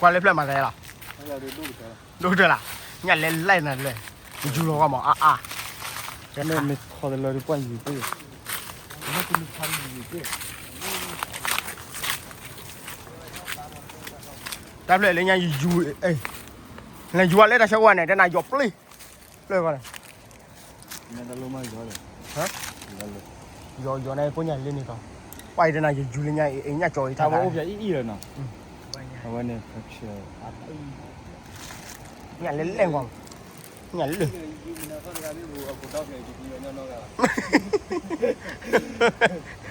ကွၢ်လၢဖျၢၣ်မၤသးလီၤ ဒိၣ်ကတၢၢ်လီၤ ညၣ်လဲၤလဲၤနၤလဲၤ ယူၤလီၤဂီၢ်မးအါအါ မ့ၢ်ခီတလၢဒုးပှၢ်ယူၤပ့ၢ် တၢ်ဖျၢၣ်လၢညါယူၤ လဲၤယူၤအီၤလၢတၢ်ဆၢကဝီၤန့ၣ် တနၤယီၤပျံၤ ဖျၢၣ်ဂီၢ်န့ၣ် ယီၤယီၤန့ၣ် ကိညၣ်လ့န့ၣ်ကီး ပှၤအံၤတနၤယယူၤလၢညါအံၤ ညၣ်ကၠီအံၤထါ အဝဲအိၣ်ဖျဲၣ်အံၤအံၤလီၤနီၤ အဝဲန့ၣ် ညၣ်လဲၤလဲၤဂီၢ် ညၣ်လၢ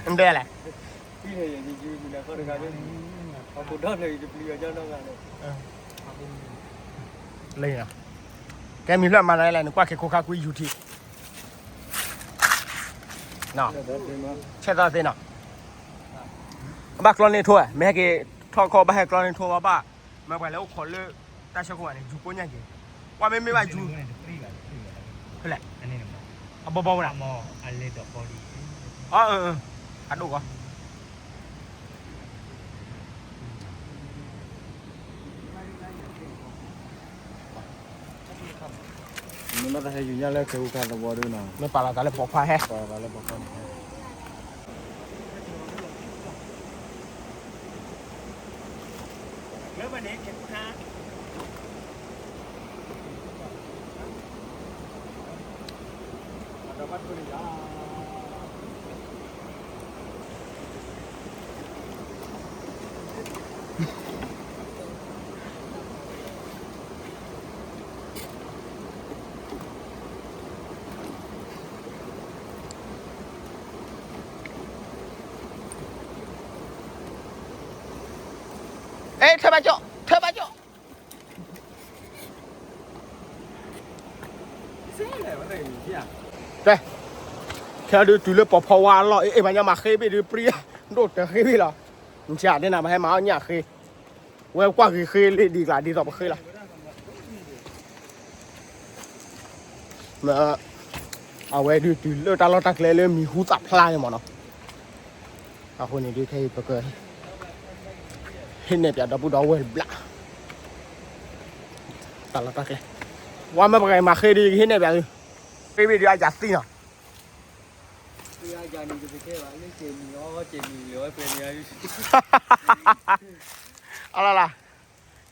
ဒဲလဲၣ် လၢ ကဲမံၤဖျၢၣ်မၤလၢလဲၣ် နကွၢ်က့ၤခိခါကွံာ်ယူၤထံး ဆဲးသီသ့နီၤ ဘၣ်ကျီန့ၢ်ထိၣ် မ့ၢ်ဟဲက့ၤထီၣ်ခီၣ် ဘၣ်ဟဲကျီန့ၢ်ထိၣ်ဘၣ်ဘၣ် မ့ၢ်ပှၤလၢအိၣ်ခိးလၢ တၢ်ဆၢကဝီၤန့ၣ် ယူၤကိညၣ်က့ၤ ကွၢ်မ့မ့ၢ်ဘၣ်ယူၤ ဖဲလဲၣ် အဘီဘီဝဲဒၣ် အဒိၣ်ကီး မ့ၢ် တၢ်ဟဲယူၤညၣ်လၢကဲအူခါသဝီဒုနီၤ, မ့ၢ်ပာ်လီၤသးလၢပိာ်ခွါဟဲ, ပာ်လီၤသးလၢပိာ်ခွါန့ၣ်ဟဲ အဲ ထၢဘၣ်ကၠီ, ထၢဘၣ်ကၠီ, ကဲ, ခဲဒုးတုၤလၢပိာ်ဖီဝါအလီၢ် အ့ၣ် ပှၤညီမၤဃ့ဘ့ၣ်ဒုးပြံ, ဒိၣ်တၢ်ဃ့ဘ့ၣ်လီၤ, နဆၢဒ်နၤ ပဟဲမၤအီၣ်ညၣ်ဃ့, ဝဲကွၢ်ဂ့ၤဃ့လံ ဒ်ကျါဒ်သိးပဃ့လီၤ. အဝဲဒုးတုၤလၢတၢ်လီၢ်တၢ်ကျဲလၢမံၤဟူသၣ်ဖျါန့ၣ်မ့ၢ်နီၤ, အဃိန့ၣ်ဒုးခဲအံၤပက ဟ့ၣ်နဲၣ်ပၠးဒီပုၢ်ဒီဝဲၢ်တဘျီ, တၢ်လီၢ်တၢ်ကျဲ, ဝဲမ့ၢ်ပကမၤဃ့ဒုး ယကဟ့ၣ်နဲၣ်ပၠးသု, ဃ့ဘ့ၣ်ဒုးအယၤသံနီၤ အလီၤလီၤ,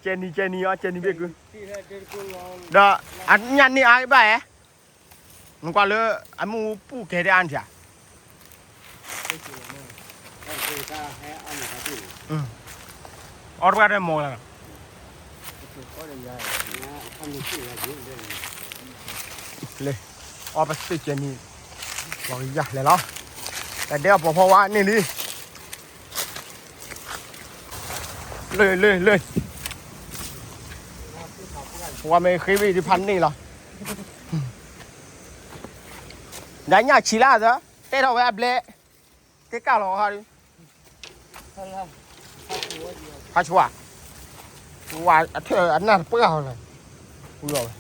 ကဲနံၤ ကဲနံၤအီၤ ကဲနံၤဘ့ၣ်ကု, ဒီးအညၣ်န့ၢ်အါဘၣ်ဧါ, နကွၢ်လၢ အမုၢ်ပူၤကဲၤဒၣ်အါန့ၣ်ဧါ, အီၣ်တပှၢ်တမီၤလၢ လၢ အီၣ်ပသ့ၣ်ကဲနံၤ, လီၤကယၢ်လဲၤလီၤ, တၢ်ဒဲးအီၣ်ပိာ်ဖီဝါန့ၢ်လံ, လၢ လၢ လၢ, ဝဲမ့ၢ်ဃ့ဘ့ၣ်ဒုးဖးန့ၢ်လီၤ, ဒီးညၣ်ဆံးလၢသၢ, တဲထီၣ်ဝဲအဘျဲ, ကဲကၢ်လီၤဟါဒုး ဖးဆူၣ်ဧါ, ဝဲအထၢၣ်အနၢ်တပှၢ်လီၤ, ဝံၤလီၤဝဲ,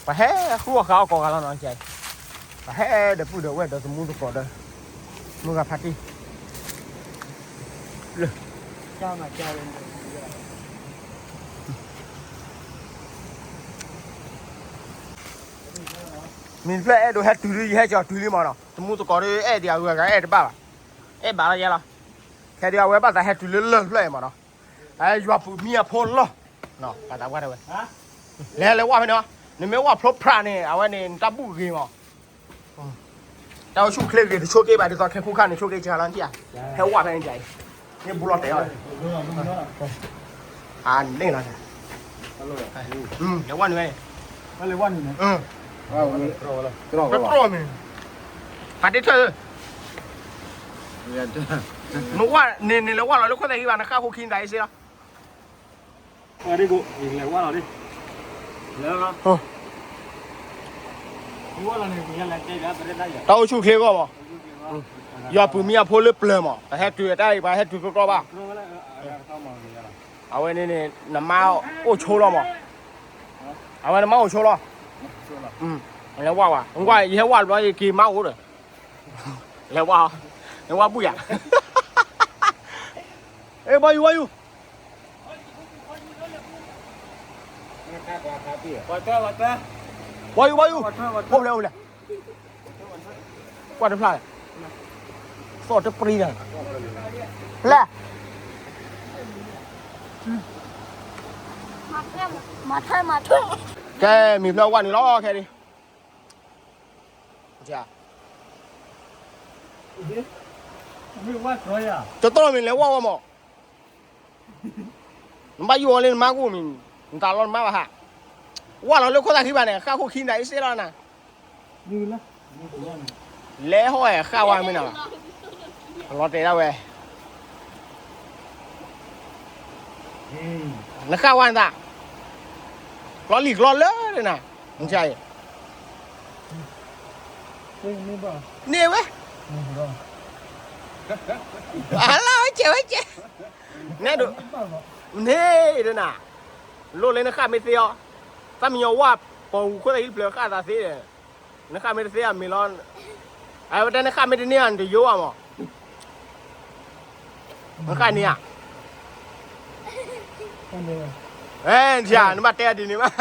ပှၤဟဲဃုအီၣ်ဃာ်အီၣ်ကိးဂၤလီၤနီၤ, ပှၤဟဲဒီပုၢ်ဒီဝဲၢ်ဒီးသမူသကိးဒီး မုၢ်ဂၤဖးတံၢ် လၢ မံၤတဖျၢၣ်အဲၣ်ဒိးဟဲတုၤလံ ယဟဲကီၤတုၤလံမ့ၢ်နီၤ, သမူသကိးဒီးအဲၣ်ဒံးအဂုၤအဂၤအဲၣ်တဘၣ်ဘၣ်, အဲၣ်ဘၣ်လီၤယဲလီၤ, ခဲဒုးအဝဲဘၣ်သးဟဲတုၤလၢလၢၢ်တဖျၢၣ်အံၤမ့ၢ်နီၤ, ယွၤပူၤမံအဖိလီၢ်, ဘၣ်သးဝဲတဝဲ, လဲၤလဲၤဝဲဖဲန့ၣ်, နမ့ၢ်ဝဲဖျိဖျါန့ၣ် အဝဲန့ၣ်နတၢ်ဘူၣ်ဂ့ၤမး တၢ်အိၣ်ဆူၣ်ချ့ဂ့ၤ တဆိးက့ဘၣ် ဒ်သိးခဲခိၣ်ခါန့ၣ် ဆိးက့ဆါလီၤနထံၣ်ဧါ, ဟဲဝဲဖဲန့ၣ်, ဟ့ၣ်ဘူၣ်လီၤတဲာ်အီၤ, အန့ၣ်လီၤ, လဲၤဝဲနုၤဝဲ, ပတြီၢ်မ့ၢ်, ဖးတံၢ်ထၢၣ်, နဝဲန့ၣ် နလဲၤဝဲလီၤလၢခိၣ်သဲးဟံၣ်ဘၣ် နဃၣ်ခိၣ်ခံနသးအံၤစ့လီၤ တၢ်အိၣ်ဆူၣ်ချ့ဂီၢ်မး, ယွၤပူၤမံအဖိလၢပျၢၤမး ပဟဲတုၤတၢ်အံၤ ပဟဲတုၤကီကီဘၣ်, အဝဲန့ၣ်န့ၣ် နမါအိၣ်ဆိလီၤမး, အဝဲနမါအိၣ်ဆိလီၤ, လဲၤဝဲဝဲ, နကွၢ် ယဟဲဝဲဘျီ ယက့ၤမါအိၣ်ဒီး, လဲၤဝဲ, လဲၤဝဲဘူၣ်ယၤ, အဲ ဘီယူၤ ဘီယူၤ ဘီယူၤ ဘီယူၤ, အိၣ်ဖျဲၣ် အိၣ်ဖျဲၣ်, ကွၢ်တဖျါ, သီၣ်တပြံန့ၣ်, ဖျါ, ကဲ မံၤဖျၢၣ်ဝဲနုာ်လီၤ ခဲဒံး, ကတြီၢ်မ့ၢ်လဲၤဝဲဝဲမး နဘၣ်ယိၣ်အီၤလၢနမါကအိၣ်မ့ၢ်, နတၢ်လီၢ်နမါဘၣ်ဟး, ဝဲလီၤလၢခိၣ်သၣ်ခံဘၣ်န့ၣ် ဃၣ်ခိၣ်ခံနသးအံၤစ့လီၤနၤ, လဲၤဟီၣ်ဝဲဃၣ်ဝဲမ့ၢ်နၤဘၣ်, လီၤတဲာ်ဒၣ်ဝဲ, နဃၣ်ဝဲနသး, ကျီလံကျီလၢနၤ, နဆါအံၤ န့ၢ်ဝဲ, အလၢဝဲကဲဝဲကဲ, နဲဒိး, န့ၢ်ဒနၤ, လိၣ်လၢနဃၣ်မ့ၢ်သ့အီၤ, သၣ်မံညီၤဝါ, ပိာ်ဝူၤခိၣ်သၣ်ဟံၣ်တဖျၢၣ်ဃၣ်သးသ့, နဃၣ်မ့ၢ်တသ့အမ့ၢ်လီၤ, အဝဲတဲနဃၣ်မ့ၢ်တန့ၢ်အီၤ နတယိဝဲမး, နဃၣ်န့ၢ်ဧါ, အဲ နဘၣ်တဲဒ်န့ၣ်ဘၣ်,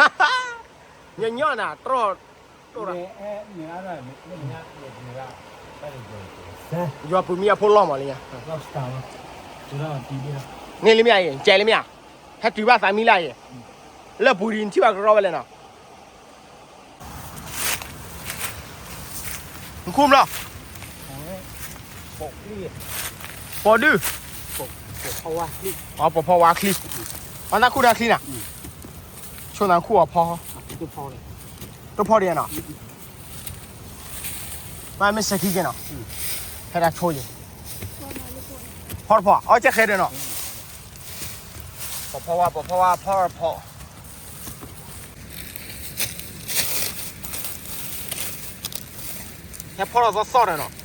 ညီညီနၤ တြီၢ် န့ၣ် ယွၤပူၤမံအဖိလီၢ်မးလၢညါ, န့ၢ်လံမ့ၢ်ဧါအံၤ, ကဲလံမ့ၢ်ဧါ, ဟဲတုၤဘၣ်သးမံလၢအံၤ, လၢပူၤဒံးနထံၣ်ဘၣ်ကရီဝဲလဲၣ်နီၤ, နခူၣ်ဘျီ, ပိာ်ဒု, ပိာ်ဖီဝါချံ, အီသးခူၣ်ဒၣ်ချံနၤ, ဆိနၤခူၣ်အီၤဖီ, တိၢ်ဖီဒံးနီၤ ဘၣ်မ့ၢ်စဲးခံက့ၤနီၤ, ဖဲဒၣ်ဆိယဲၤ, ဖီတဖီ အီကဲဃဲဒီးနီၤ, ပိာ်ဖီဝါ ပိာ်ဖီဝါ ဖီတဖီ, ဟဲဖီလီၤသီသီဒီးနီၤ,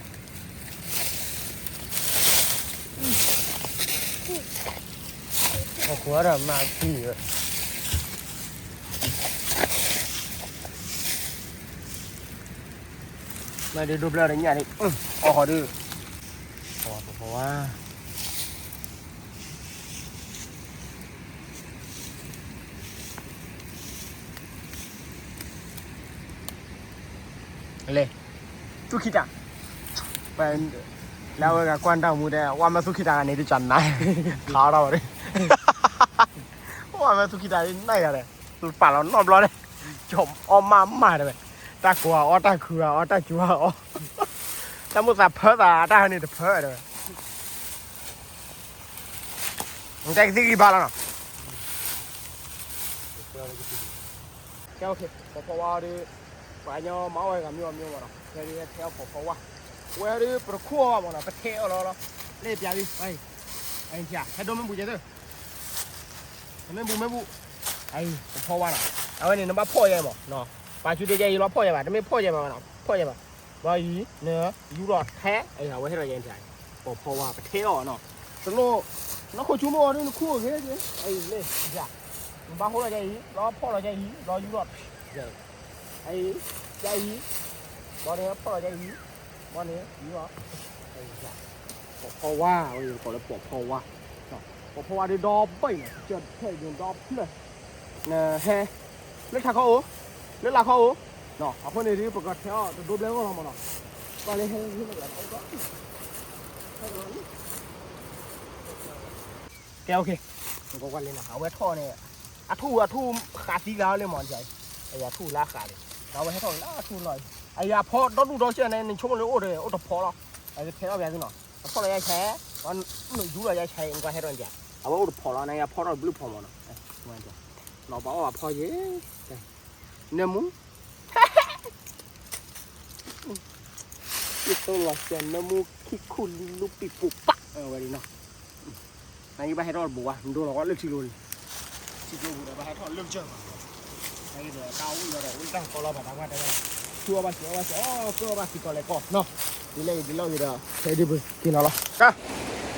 ဟီၣ်ခိၣ်ဒီးမၤသံ, မၤဒုးဒိဘျၢဒီးညၣ်န့ၣ်, အီၣ်ဃီဒုး, ပိာ်ဖီဝါ လဲၤ, သူၣ်ခံတၢ်, လၢအဝဲဂၤကွၢ်တၢ်မူတဲ ဝါမၢသူၣ်ခံတၢ်ဂၤန့ၣ် ဒုးကနါ, ခးအီၣ်ထီၣ်ဝဲ, ဝါမၢသူၣ်ခံတၢ်န့ၣ်နၤယၤဒီး, ပာ်လီၤနီတဘျီန့ၣ်, ကၠီအီၣ်မးမးတဲဝဲ, တၢ်ကိးအီၣ် တၢ်ခုအီၣ် တၢ်စူၤအီၣ်, တၢ်မိၣ်သးဖၢသး တၢ်ဟဲန့ၣ်တဖၢတဲဝဲ, နတဲကသံၣ်ဂံၢ်ဘါလီၤနီၤ ကဲ, ပိာ်ဖီဝါဒီး, ပှၤကညီမၤအီၣ်ဝဲဂၤမံအီၣ်မံမးနီၤ, ဖဲဒုးဟဲထဲအီၣ်ပိာ်ဖီဝါ, ဝဲဒုးပတခိၣ်အီၣ်ဘၣ်မးနီၤ, ပထဲအီၣ်လီၤလီၤ, လၢပျးလံ, ဟဲဒိမ့ၢ်ဘူၣ်ကဲသၢ, မ့ၢ်ဘူၣ်မ့ၢ်ဘူၣ်, ပိာ်ဖီဝါနီၤ, အဝဲန့ၣ်နဘၣ်ဖီၣ်ယဲမးနီၤ, ပာ်ဆူၣ်တဲယဲအံၤလီၤဖီၣ်ယဲဘၣ်, တမ့ၢ်ဖီၣ်ယဲဘၣ်မးနီၤ, ဖီၣ်ယဲဘၣ်, ဘၣ်အံၤ, နယူၤထီၣ်ထဲ, အဝဲဟဲထီၣ်ယဲ, ပိာ်ဖီဝါပထဲအီၣ်နီၤ, တလိၣ်, နခိၣ်ဆူမ့ၢ်အီၤဒုးနခူၣ်အဂ့ၤ, အံၤလဲၣ်, နဘၣ်ဟိလီၤယဲအံၤ လီၤဖီၣ်လီၤယဲအံၤ လီၤယူၤထီၣ်, အံၤ, ယဲအံၤ, ဘီန့ၣ်ဖီၣ်လီၤယဲအံၤ, ဘီန့ၣ်ယူၤထီၣ်, ပိာ်ဖီဝါ, ဝဲကိးလၢပိာ်ဖီဝါ, ပိာ်ဖီဝါဒုးဒီဘ့ၣ်နီၤ, ကစၢၢ်ဖဲၣ်ဒီဖျၢၣ်, နဟဲ, လၢထးခီအိၣ်, လၢလာ်ခီအိၣ်, အဃိန့ၣ်ဒုး ပကထဲအီၣ်တဒိဘျဲဂီၢ်လီၤမးနီၤ, ပှၤလၢဟဲ, ကဲ, နကွၢ်ကွၢ်လံနီၤ, အဝဲထီၣ်န့ၣ်, အထူၣ်အထူၣ်ဃးသံဂၤလၢမး, အထူၣ်လၢအဃးလံ, ဒီးအဝဲဟဲထီၣ်လၢအထူၣ်လီၤ, အယၤဖီဒီဒူၣ်ဒီဆၢၣ်န့ၣ် နဆိကမိၣ်လၢအိၣ်ဒီးအိၣ်တဖီလီၤ, အကထဲအီၣ်ဘၣ်သုနီၤ, အဖီၣ်လီၤယဲဆဲး, ယူၤလီၤယဲဆဲး နကွၢ်ဟဲထီၣ်န့ၣ်, အဝဲအိၣ်တဖီလီၤ နယၤဖီထီၣ်တဘျုးဖီမးနီၤ, နီၤဘၣ်အီၣ်ဘၣ်ဖီယဲ, နၢမူ ယသိလီၤစၢၤနၢမူခံခူၣ်လံလူပံၤပူၤပာ်, ဝဲဒ်နီၤ, နယဘၣ်ဟဲထီၣ်တဘိးဝါ နဒိလီၤဝဲလၢထံကျိန့ၣ်, ထံကျိပူၤဒီးဘၣ်ဟဲထီၣ်လၢကစၢၢ်ဘၣ်, နဒီးတၢ်အိၣ်လီၤဒီးအိၣ်တၢ်ကီလီၤဘၣ်တၢ်ကွၢ်တဲဝဲ, ဆူအီၣ်ဘၣ်စံးအီၣ်ဘၣ်စံးအီၣ်ကၢၢ်အီၣ်ဘၣ်စံးကီးလဲၤကီးနီၤ, ဒ်လဲၣ်ဂ့ၤဒ်လဲၣ်ဂ့ၤဒီး ဖဲဒုးပက့ၤလီၤလီၤ,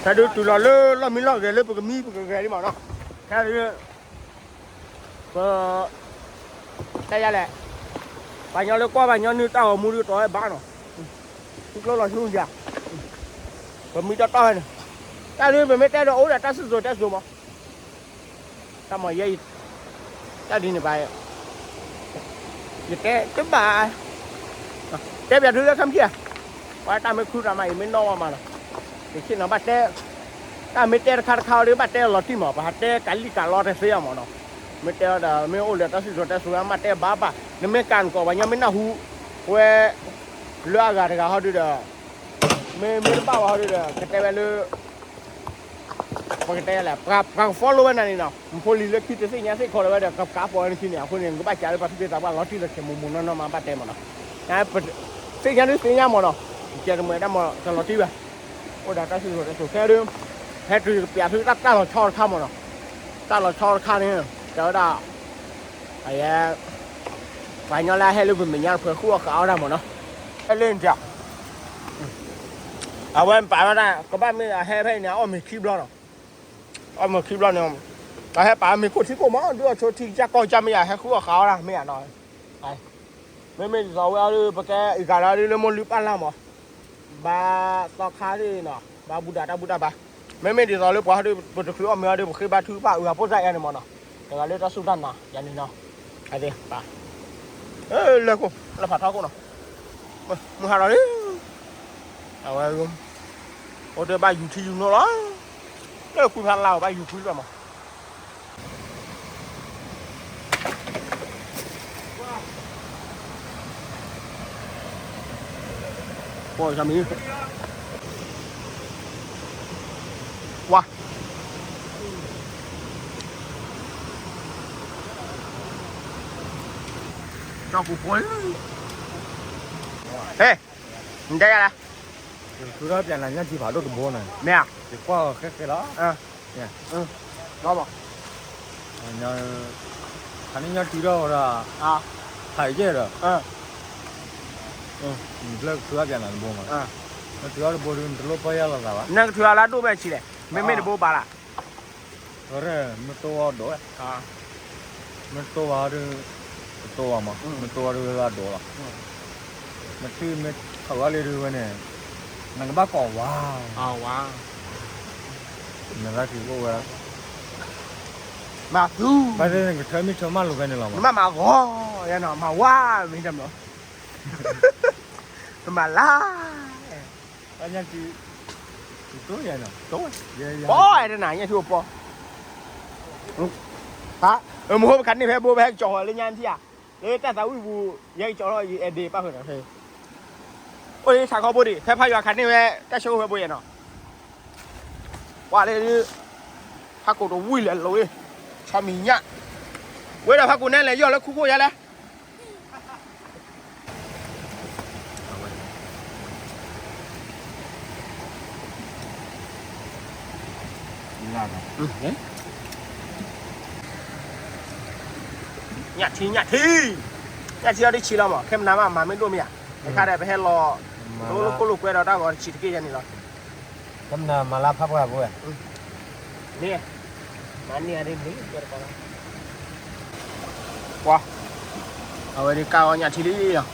ဖဲဒုးတုၤလီၤလၢလီၢ်မံလီၢ်ဂဲၤလၢပကမံပကဂဲၤလံမးနီၤ, ဖဲဒုး ပ, တၢ်ယၤလဲၣ်, ပှၤကညီလၢကွၢ်ပှၤကညီနုၢ်တၢ်ဂီၤမူဒုးတီၤဝဲဘၣ်နီၤ, ထံကျိလီၤဆူယၤ, ပမံတီတီဝဲန့ၣ်, တၢ်ဒုးပမ့ၢ်တဲဒီးအိၣ်ဒီးတၢ်စံၣ်စိၤတဲစိၤမး, တၢ်မၤယဲအံၤ, တၢ်ဒ်န့ၣ်ဘၣ် ယတဲတဘၣ်, တဲပျးဒုလၢခါမ့ၢ်ခံဂၤ, ပှၤတၢ်မ့ၢ်ခုတၢ်မၤအံၤမ့ၢ်နီၢ်ဝဲမးနီၤ, ယဆ့ၣ်နီၤဘၣ်တဲ, တၢ်မ့ၢ်တဲတခါတခါအီၤဒီး ဘၣ်တဲအလီၤတံၢ်မး ပဟးတဲကးလံၣ်ကးလီတသ့အီၤမးနီၤ, မ့ၢ်တဲအီၤဒီး မ့ၢ်အိၣ်လၢတၢ်စံၣ်စိၤတဲစိၤ မ့ၢ်တဲဘၣ်ဘၣ်, နမ့ၢ်ကးနကိး ပှၤကညီမ့ၢ်နၢ်ဟူ, ဝဲ, လၢအဂၤတဂၤဟီဒုဒီး, မ့ၢ်မ့ၢ်တဘၣ်ဝဲဟီဒုဒီး ကတဲဝဲလၢ ပကတဲလဲၣ်, ပှၤက follow ဝဲနၤန့ၣ်နီၤ, မဖိလံၤလၢခံတသ့ၣ်ညါသ့ၣ်ခီလၢၤဝဲဒီး ကကးပိာ်ဝဲနခံန့ၣ်, အဃိန့ၣ် နကဘၣ်ကးလၢပှၤသူၣ်က့သးပှၢ်လီၤတံၢ်လီၤဆဲးမိၢ်မိၢ်နီၢ်နီၢ်မး ဘၣ်တဲမးနီၤ, သ့ၣ်ညါဒုသ့ၣ်ညါမးနီၤ, ကဲတမုာ်တၢ်မးတလီၤတံၢ်ဘၣ်, အိၣ်ဒီးတၢ်စံၣ်စိၤတဲစိၤခဲဒု, ဟဲတုၤကပျးသုတၢ်တၢ်လီၤဆီတခါမးနီၤ, တၢ်လီၤဆီတခါန့ၣ်, တဲဝဲဒၣ် အယဲ, ပှၤကညီလၢအဟဲလၢပမဲာ်ညါတဖၣ်ဃုအီၣ်ဃးအီၣ်တၢ်မးနီၤ, ဟဲလၢန့ၣ်, အဝဲပာ်ဝဲဒၣ် ကဘၣ်မ့ၢ်အဟဲဖဲအံၤန့ၣ် အအီၣ်မ့ၤခံဘျီနီၤ, အီၣ်မ့ၤခံဘျီန့ၣ်, ပှၤဟဲပာ်မ့ၤခိၣ်ထံခိၣ်မး ဒုးအီၣ်ဆိထံကစၢ်ကီၢ်ကစၢ်မ့ၢ်ယၤ ဟဲဃုအီၣ်ဃးအီၣ်တၢ်မ့ၢ်ယၤနီၤ, မ့မ့ၢ်ဒ်သိးဝဲအီၤဒုး ပကဲအံၤဂၤဒီးဒုးလၢမိၢ်လုၢ်ပၢ်လၢ်မး, ဘၣ်သီခါဒ်နီၤ ဘၣ်ဘူၣ်ဒၣ်တၢ်ဘူၣ်တၢ်ဘါ, မ့မ့ၢ်ဒ်သိးလၢပှၤဟီဒုး ပတချုးအီၣ်မ့ၤအီၤဒုး ပဃ့ဘါထုကဖၣ်အုးအဖိစၢ်ယါန့ၣ်မးနီၤ, တဂၤလၢတၢ်စူၢ်တၢ်နာ်ယါန့ၣ်နီၤ, အသ့ၣ်ပာ်, လၢခိၣ် လၢဖးထီခိၣ်နီၤ, မုၢ်ဟါလီၤလံ, အဝဲ အိၣ်တ့ၢ်ဘၣ်ယူၤထံယူၤနိလီၤ, လၢကွံဖးလၢ်ဘၣ်ယူၤကွံဘၣ်မး ပှၤမံၤ ဝါ ကၠီပူၤဖိ ဟဲ နတဲယၤလဲၣ်, ထူထီၣ်ပျးနၤညၣ်ထံဖးဒိၣ်တဘိနၤ, မ့ၢ်ဧါ, ယကွၢ်အီၤခဲခဲလီၤ, လီၤဘၣ်, ခါန့ၣ်ညၣ်ထံထီၣ်ဝဲဒၣ်, ဖးယဲၢ်ဒီး, နဖျၢၣ်ကထူထီၣ်ပျးနၤတဘိမး, နထူထီၣ်တဘိဒုး နတလိၣ်ပီၢ်ယၢ်လိာ်သးဘၣ်, နကထူထီၣ်လၢအဒိၣ်ဘၣ်ဆံးလဲၣ်, မ့မ့ၢ်တဘိဘၣ်လၢ် မ့ၢ်တိၢ်ဝဲဒိၣ်ဝဲ, မ့ၢ်တိၢ်ဝဲဒုး, ကတိၢ်ဝဲမး, မ့ၢ်တိၢ်ဝဲဒုးလၢအဒိၣ်လီၤ, မ့ၢ်ထံၣ်မ့ၢ်ထီၣ်ဝဲလံဒုးဝဲန့ၣ်, နကဘၣ်ကိးဝါ, နသးက့ၤအိၣ်ဝဲ, မၤသူ, ဘၣ်သ့ၣ်နကထၢမ့ၢ်ထၢမးလိာ်ဖဲန့ၣ်လီၤ, နဘၣ်မၤဂီၤ, ယဲနီၤ မၤဝါ, မ့ၢ်တမး, မၤလါ ညၣ်ထံ, တိၢ်ယဲနီၤ, ပီၢ်အဲၣ်တနၤ ညၣ်ထံအိၣ်ပီၢ်, မဟိပခးန့ၢ်ဖဲဘိဖဲကၠီၤဃီၤလၢညါထံဧါ, လၢတၢ်သးဝံၣ်ပူၤ, ယဲကၠီၤလီၤ ယအဲၣ်ဒ့ၣ်ပၣ်ဃုာ်နီၤ, အိၣ်လၢဆးခီဘိဒံး ဖဲဖးယွၤခးန့ၢ်ဝဲ တၢ်ဆၢအိၣ်ဖဲဘိယဲနီၤ, ပှၤလၢ ဖးကိၣ်တဝံၣ်လဲၤလိၤ, ဆီမံၤညၣ်, ဝဲဒီးဖးကိၣ်နဲလဲၤယီၢ်လၢခူခိၣ်ယါလဲၣ် ညၣ်ထံ ညၣ်ထံ, ညၣ်ထံအီၤတဆံးလီၤမး, ခဲမနၤမး မၤမ့ၢ်ဒိၣ်မ့ၢ်ဧါ, တခါဒီးပဟဲလီၤ, လိၤလိၤကိၢ်လိာ်ကွဲဒီးတၢ်ဂီၤတဆံးတက့ၢ်ယဲန့ၣ်လီၤ, ခဲမနၤမၤလၢဖးပှၢ်ဘိဝဲ, န့ၣ်, မၤန့ၢ်အဒ်န့ၣ်, ပှၤ, အဝဲဒ်ကၢ်အီၣ်ညၣ်ထံလံလီၤ, ညၣ်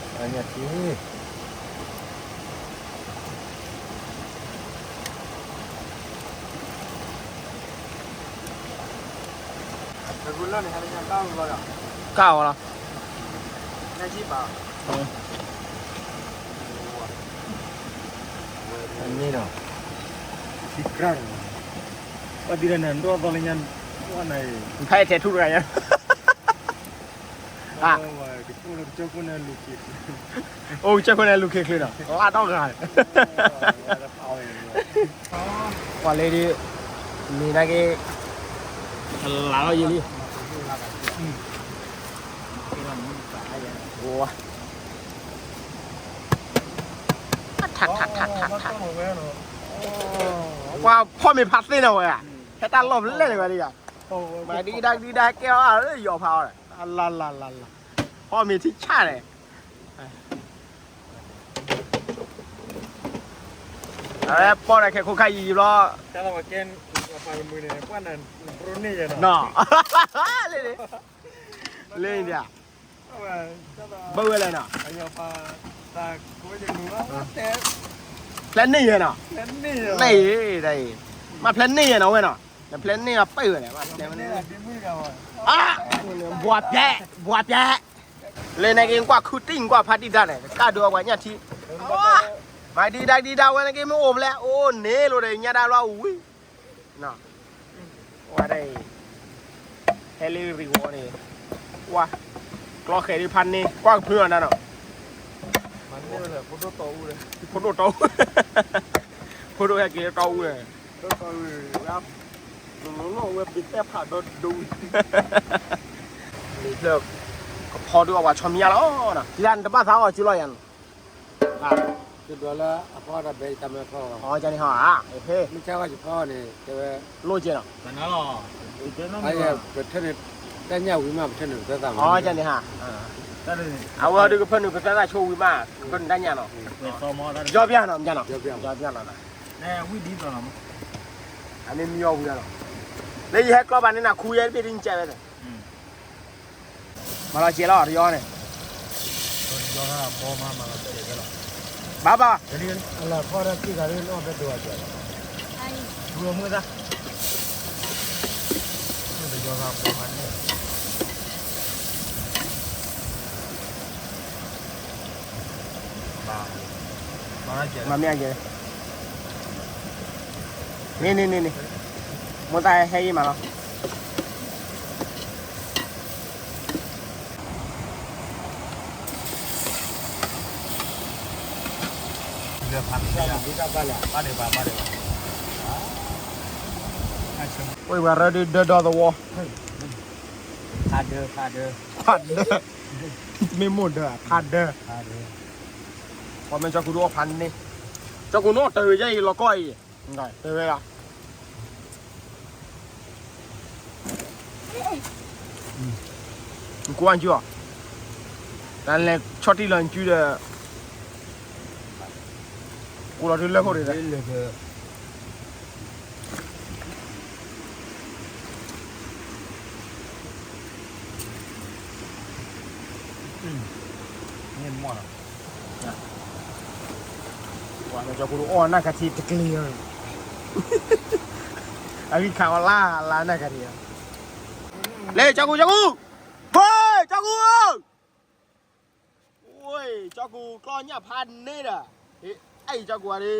ထံ ကၢ်အီၤလီၤ, န့ၣ်ဒီး, ဘၣ်သံဒီးနၤဒိၣ်သီလၢညါ, ဖဲထဲးထူတဂၤညါ, အိၣ်ကစၢၢ်ခိၣ်န့ၣ် လူၤခ့ချ့ဒီး အါထီၣ်ဂၤ, ပှၤလၢဒ်, မ့ၢ်နာ်က့, လၢလီၤယံၤလံ, ပှၤဖီၣ်မ့ၤဖးသ့နီၤဝဲ, ဟဲတၢ်လီၢ်ဖဲလဲၣ်န့ၣ်ဝဲဒ်ယါ, မၤဒံဒၣ်ဒံဒၣ်ဟဲကဲအီၣ်အါလၢယီၤဖးအီၤ, လၢလၢလၢလၢ, ဖီၣ်မ့ၤထံဆၣ်န့ၣ် အဝဲပီၢ်န့ၣ်ခဲခိၣ်ခါယံာ်ယံာ်ဘျီ, လၢန့ၣ်, လၢန့ၣ်, ဘၣ်ဝဲလဲၣ်နီၤ, ဖျဲးန့ၢ်ယဲနီၤ, န့ၢ်ယဲ, တၢ်အံၤ, မ့ၢ်ဖျဲးန့ၢ်ယဲနီၤဝဲနီၤ, နဖျဲးန့ၢ်အပၢၢ်ဝဲလဲၣ်, ဘှါပျဲ, ဘှါပျဲ, လၢန့ၣ်က့ၤကွၢ်ခုတံၢ်ကွၢ်ဖးတံၢ်တၢ်န့ၣ် ကၢ်ဒိအပှၤညၣ်ထံ, မၤဒံဒၣ်ဒံဒၣ်ဝဲန့ၣ်က့ၤမ့ၢ်အိၣ်ဖျဲး အိၣ်န့ၣ်လိၤဒီးညါဒၣ်လီၤဝံၤ ဝဲဒၣ်အံၤ, ဟဲလၢရံဝီန့ၣ်, ကွၢ်, ကျီဃဲၤဒ်ဖးန့ၢ် ကွၢ်ကဖုအီၤနၤနီၤ, ဖိဒိၣ်တီအူ, ဖိဒိၣ်ဟဲက့ၤလၢတီအူန့ၣ်, ဝဲဘ့ၣ်တဲဖးဒီဒူ, လံာ်ဖျၢၣ်, ကဖီဒုးအဝဲဆီမံၤညါလီၤ, ဒ်နတဘၣ်သးအီၣ်စုလီၤယၤနီၤ ဒ်လၢအဖီတၢ်ဘဲတၢ်မၢဖီ, န့ၣ်ဟီ, မ့ၢ်ဆါဝဲယဖီန့ၣ် တဲဝဲ, လိၣ်ကဲနီၤ, ပထၢန့ၣ်, တၢ်ညၣ်ဝံၤမး ပထၢနုာ်ပသၢသၣ်မး, န့ၣ်ဟီ, အဝဲဒုးကဖၢနုာ်ပသၢသၣ်ဆိဝံၤမး ကဖၢနုာ်တၢ်ညၣ်နီၤ, ယီပျၢ်နီၤ, ယီပျၢ်လီၤ, အမ့ၢ်မံယီဝံၤလီၤ, လၢယဟဲကျီဘၣ်န့ၣ်နၤခူယဲတဘ့ၣ်ဒ်နကဲဝဲ မၤလီၤစဲးလီၤတယီန့ၣ်, ဘၣ်ဘၣ်, အလၢဖီတၢ်က့ၢ်ဂၤလၢနီၢ်ဖဲဒိၣ်အစဲး, မုၢ်သၣ်, တယီဘၣ်ဘၣ်န့ၣ်, မၤမ့ၢ်အယဲၢ်, န့ၣ်န့ၣ်န့ၣ်န့ၣ်, မိၢ်သၣ်ဟဲအံၤမးလီၤ. ဝဲဝဲရၢဒုးဒၢဒီသဝီ, ဖးဒၢ, ဖးဒၢ, ဖးဒၢ, မ့ၢ်မိၢ်ဒၢ, ဖးဒၢ, ဖးဒၢ, ပှၤမ့ၢ်ကၠီကူဒုးအီၣ်ဖးန့ၣ်, ကၠီကူနီၣ်တၢ်ဝဲယဲအံၤလီၤကီၢ်အံၤ, တၢ်ဝဲလီၤ. နကွၢ်ကၠူအီၤ, တၢ်လဲၤဆီၣ်တံၢ်လီၤနကၠူဒီး, ကိးလီၤဒုးလၢခိၣ်ဒံး, မ့ၢ်မီၢ်လီၤ. ပှၤကၠီကူအီၣ်နၢ်ကထံတကျ့ၤ, အဂံၢ်ခးအီၤလၢ်လၢ်နၢ်ကထံ, လၢကၠီကူ, ကၠီကူ, ဝဲ, ကၠီကူဧၢ, ဝဲ, ကၠီကူကျီညၣ်ဖးန့ၣ်ဒီး, အဲၣ်ကၠီကူဧါဒ့,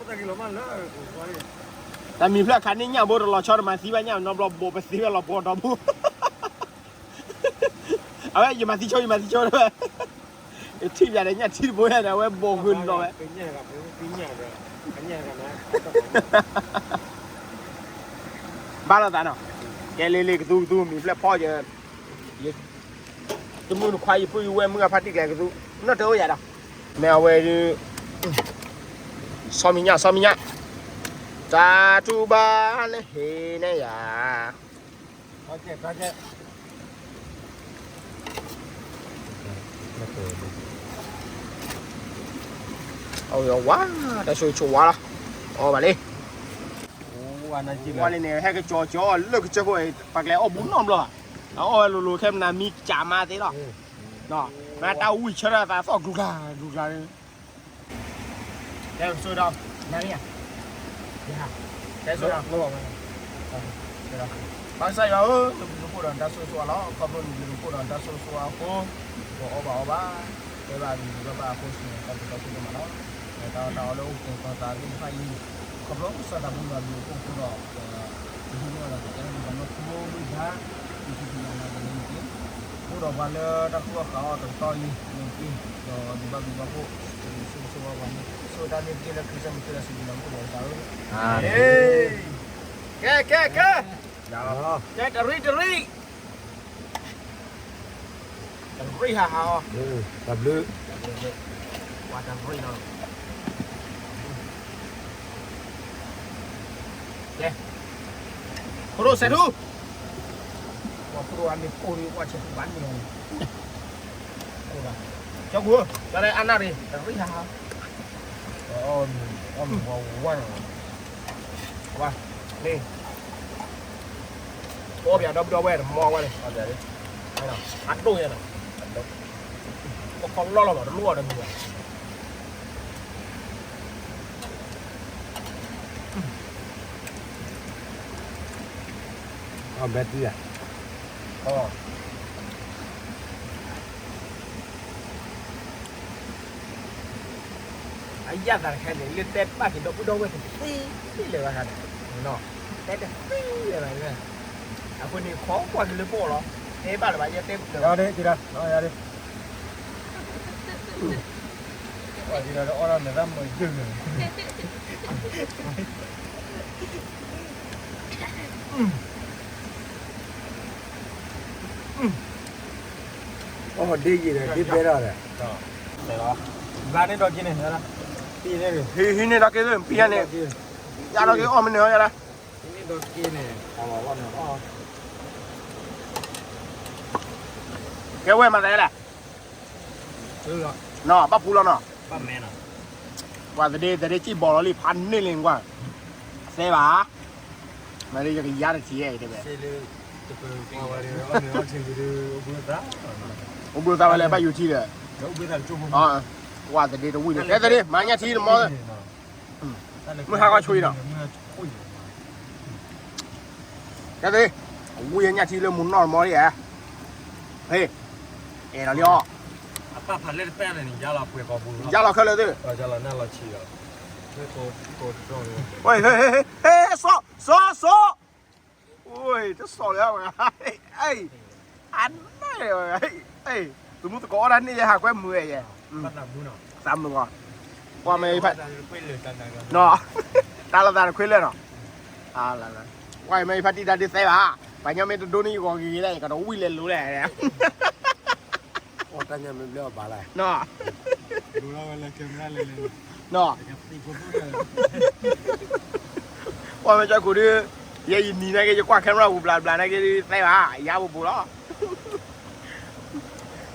တၢ်မံၤဖျၢၣ်ခးန့ၢ်ညၣ်ဘိတလီၤဆီတမၤသံဘၣ်ညၣ်နီတဘျီဘိးပသ့ဝဲလီၤပှီၢ်ဒီဘိ, အဝဲယမၤသံဆိ ယမၤသံဆိဝဲ, ထံၣ်ပၠးဒီးညၣ်ထံတဘိယဲဒီး အဝဲဘိးဂုာ်နီၤဝဲ ဘၣ်လိာ်သးနီၤ, ကဲလ့လ့ကသူကသူ မံၤဖျၢၣ်ဖီယဲ, တမုၢ်တခွါယပုၢ်ယဝဲၢ်မုၢ်ဂၤဖါတံၢ်ကျဲကသူ, နီၣ်တအိၣ်ယၤဒီး, မ့ၢ်အဝဲဒုး, ဆီမံၤညၣ် ဆီမံၤညၣ်, တၢ်တူၢ်ဘၣ်န့ၣ်ဟ့ၣ်န့ၢ်ယၤ အဝဲဝါ, တၢ်ဆိဆိဝါလီၤ, အီၣ်ဘၣ်လံ, ဝါလံန့ၣ် ဟဲကကၠီကၠီလၢကစၢၢ်ခိၣ်, ပှၤကျဲအီၣ်ဘူးနီတဘျီ, အအီၣ်ဝဲလိၤလိၤခဲမနၤမံကၠးမါသ့လီၤ, မ့ၢ်တၢ်ဝံၣ်ဆၢထၢၣ်သးသီၣ်ကျူကျါ, ကျူကျါ, တဲစိဒီး, နၤမ့ၢ်, တဲစိဒီး, ဘၣ်ကစၢ်ယွၤဧၢ, နဘျုးနဖှိၣ်ဒီးတၢ်ဆိၣ်ဂ့ၤဆိၣ်ဝါလီၤ, ခီဖျိနဘျုးနဖှိၣ်ဒီးတၢ်ဆိၣ်ဂ့ၤဆိၣ်ဝါအဃိ, ပအီၣ်ဘၣ်အီဘၣ်, တဲဘၣ်နဘျုးဘၣ်ဘၣ်အဃိ စံးတၢ်ကစီၣ်ဆိၣ်ဂ့ၤမးလီၤ, တၢ်အီၣ်တၢ်အီလၢအိၣ်ကဲၤကီၤသးသ့ၣ်တဖၣ်အံၤ, ခီဖျိကစၢ်သးဘိယွၤဘျုးအဖှိၣ်အဃိဒီး, ပဟံးန့ၢ်အီၤဒီးပတဲလၢပှၤနီၢ်ခိဘိဘၣ်, ယစံးတၢ်နၤကန့ၣ်တက့ၢ် အိၣ်ဒီးပှၤလၢတၢ်သူၣ်ထီၣ်ဃာ်အီၣ်တကတီၢ်အံၤန့ၣ်တက့ၢ်, ဒီးဒုးဘၣ်ဒုးဘၣ်ဖှိၣ်, ဆိၣ်ဂ့ၤဆိၣ်ဝါပှၤန့ၣ်, ဆိၣ်တၢ်န့ၣ်တက့ၢ်လၢခရံာ်စၢ်မံၤခဲလၢာ်စံးဘျုးနၤအိၣ်ဒီးတၢ်ဧၢ, ကဲကဲကဲ, ကဲတရံးတရံး, တရံးဟးဟးအီၤ, တၢ်ဘျုး, ပှၤတရံးလီၤ, ကဲ, ဖိဒိၣ်စဲးထူ, ပှၤဖိဒိၣ်အမ့ၢ်ကိၢ်ဒီးပှၤစဲးထူဘၣ်န့ၣ်လီၤ, ကၠီကူ, ကၠီလၢအနၢ်ရံၣ်, တရံးဟးဟး, အီၣ်မ့ၤဝါဝါန့ၣ်, ဝါ, န့ၣ် အိၣ်ပၠးဒီပုၢ်ဒီဝဲၢ်တမီဝဲန့ၣ်, အဒိၣ်ညါနီၤ, ပခီလီၢ်လီၤမး တလိၣ်အီၤတမံၤဘၣ်, အဘဲတံၢ်ဧါ, အယၣ်သးတခါန့ၣ် လၢတဲဘၣ်က့ၤဒီပုၢ်ဒီဝဲၢ်တသ့ သ့လၢၤဘၣ်ခါန့ၣ်, တဲတသ့လၢၤဘၣ်, အဃိန့ၣ် ခိးကွၢ်က့ၤလၢပအိၣ်လီၤ, တဲဘၣ်လၢၤဘၣ် ယတဲလၢၤဘၣ်, ကွၢ်က့ၤလၢအီၣ်ဒီးနသးမုာ်ယုာ်န့ၣ် အီၣ်ဒ့ယံာ်ဒီး ဒ့ဘဲထီၣ်ဒီး, ဘၣ်န့ၣ်ဒီးက့ၤန့ၣ်, ဟံးန့ၢ်ဒီးက့ၤ ပံယါန့ၣ်, ယါဒီးက့ၤအီၣ်မ့ၢ်န့ၣ်ယါဒၣ်, ကဲဝဲမၤသးလဲၣ်, နီၤ ဘၣ်ပူၤလီၤနီၤ, ပှၤသဒ့သဒ့စံၣ်ဘီလီၤလံ ဖးန့ၢ်လံကွၢ်, သဲဘၣ်, မ့ၢ်လၢယကယါတထံၣ်အံၤတဲဝဲ, အိၣ်ဘျိသးဝဲလၢဘၣ်ယူၤထံဒီး, ဝၣ်သဒ့တဝံၣ်န့ၣ် တဲသဒ့ မၤညၣ်ထံတမီ, မုၢ်ဟါခီဆိအံၤဒီး, တဲသဒ့, ဝံၣ်ညၣ်ထံလၢမူနီၢ်တမီလံဧါ, ဟ့ၣ်, အဲၣ်လီၤလံအီၤ, အပၢ်ဖးလဲၣ်တပၣ်န့ၣ် ယါလီၤပှဲၤကီၢ်ပူၤလီၤ, ယါလီၤခဲလၢာ်သ့ၣ်, ယါလီၤနၢ်လီၤဆံးလီၤ, ဟ့ၣ်ဟ့ၣ်ဟ့ၣ်ဟ့ၣ် စီၤ စီၤ စီၤ, အိၣ် တစီၤလၢၤဝဲ, အနၢ်ဝဲ, သမူသကိးအီၣ်တၢ်န့ၣ်ယဲဟးကွဲမုာ်ဝဲယဲ, သးမုာ်ကီး, ကွၢ်မ့ၢ်ဖး တၢ်လီၤသးတခွ့လၢာ်နီၤ, ကွၢ်မ့ၢ်ဖးတံၢ်တၢ်ဒုးသဲဘၣ်, ပှၤညီမ့ၢ်တဒိန့ၣ်ယဂီၤဂ့ၤဂ့ၤလဲၣ် ယကဒီးဝံၣ်လဲၤလိၤလဲၣ်, အီၣ်တၢ်ညၣ်မ့ၢ်ဘျဲၣ်အီၣ်ဘၣ်လဲၣ်, နီၤ ကွၢ်မ့ၢ်ကၢ်ခိၣ်ဒုး, ယဲယနံၤနာ်က့ ယကွၢ် camera ပူၤဘျးဘျးနာ်က့ သဲဘၣ် ယါပူၤပူၤလီ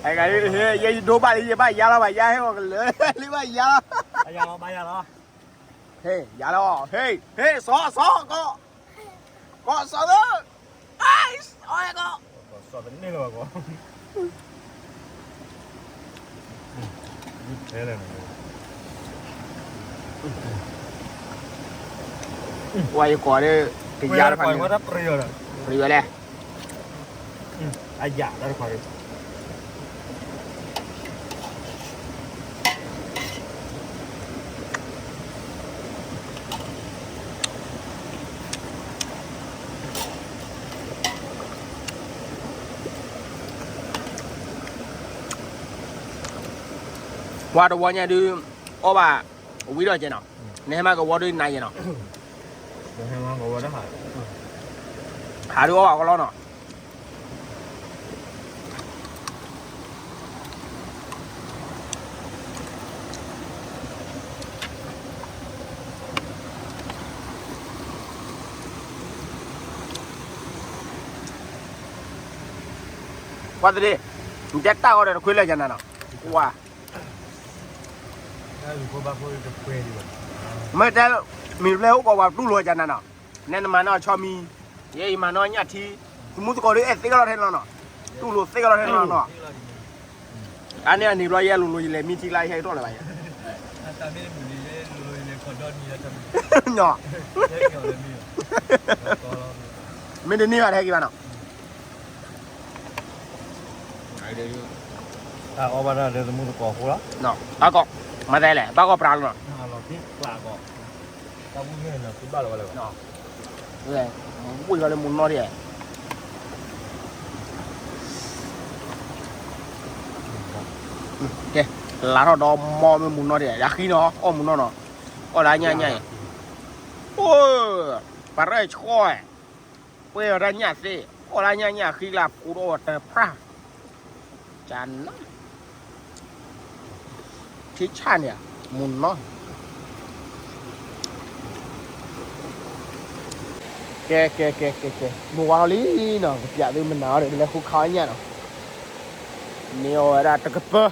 ၤ, ယဲယဒိဘၣ်လံ ယဘၣ်ယါလီၤ ဘၣ်ယါဟဲဂီၤကလၢာ်လံ ဘၣ်ယါလီၤ, ဟ့ၣ် ယါလီၤ ဟ့ၣ် ဟ့ၣ် စီၤ စီၤ ကီး ကီး စီၤသၢ စီၤ ကီး စီၤတန့ၢ်လၢၤဘၣ်ကီး, ဖဲလဲၣ်, ဝဲယကိးဒီး ကယါတခါန့ၣ်, ပျံၤဝဲလဲၣ်, အယၤတခါန့ၣ် ပှၤတဝီညါဒုး အီၣ်ဘၣ်ဝံၤဒီးကဲနီၤ, နဟဲမၤကဝီၤဒုးနၤယဲနီၤ, ဟးဒုးအီၣ်ဘၣ်ကလီနီၤ. ကွၢ်သ့ၣ်, နတဲတၢ်ဂီၤဒီးတခွ့လၢာ်ယၤနၤနီၤ, ကွၢ် မ့ၢ်တဲ မ့ၢ်ပျဲအိၣ်ကီးပှၤတူၢ်လိာ်ယၤနၤနီၤ, နဲနမၤနီၢ်ဆီမံၤ, ယဲယမၤနီၢ်ညၣ်ထံ, သမူသကိးဒုးအဲၣ်သ့ကလီၤထဲလီၤနီၤ, တူၢ်လိာ်သ့ကလီၤထဲလီၤနီၤ. အါန့ၢ်အနံၤဘျီယဲလိၤလိၤယလဲၤမံထံကျါယဟဲကထီၣ်လၢၤဘၣ်ယဲ, မ့ၢ်တန့ၢ်ဘၣ်တဟဲက့ၤဘၣ်နီၤ. အီၣ်ဘၣ်တၢ်လၢသမူသကိးအဃိလီၤ, ဘၣ်ကီး မၤသးလဲၣ် ဘၣ်ကီးပြးလီၤနီၤ, ဝံၢ်လီၤလၢမူနီၢ်ဒံး, ကဲ, လါထီၣ်ဒီးမီမ့ၢ်မူနီၢ်ဒံး ယၤဃံနီၤ အီၣ်မူနီၢ်နီၤ, အီၣ်ဒၣ်ညၣ်ညၣ်အံၤ, အိ, ပရဲၣ်ဆှီ, ပှဲၤအီၣ်ဒၣ်ညၣ်သ့, အီၣ်ဒၣ်ညၣ်ညၣ်ဃံလၢဖိဒီးအီၣ်တဖျၢၣ် ကနၣ်, ထံဆၣ်န့ၣ်, မူနီၢ်, ကဲ ကဲ ကဲ ကဲ ကဲ မုၢ်ဝါထီၣ်လံနီၤ ကပျးသုမနၤအီၤဒီး ပလဲၤဃုခါအီၣ်ညၣ်နီၤ, န့ၢ်အီၣ်ဝဲဒၣ်တကပၢၢ်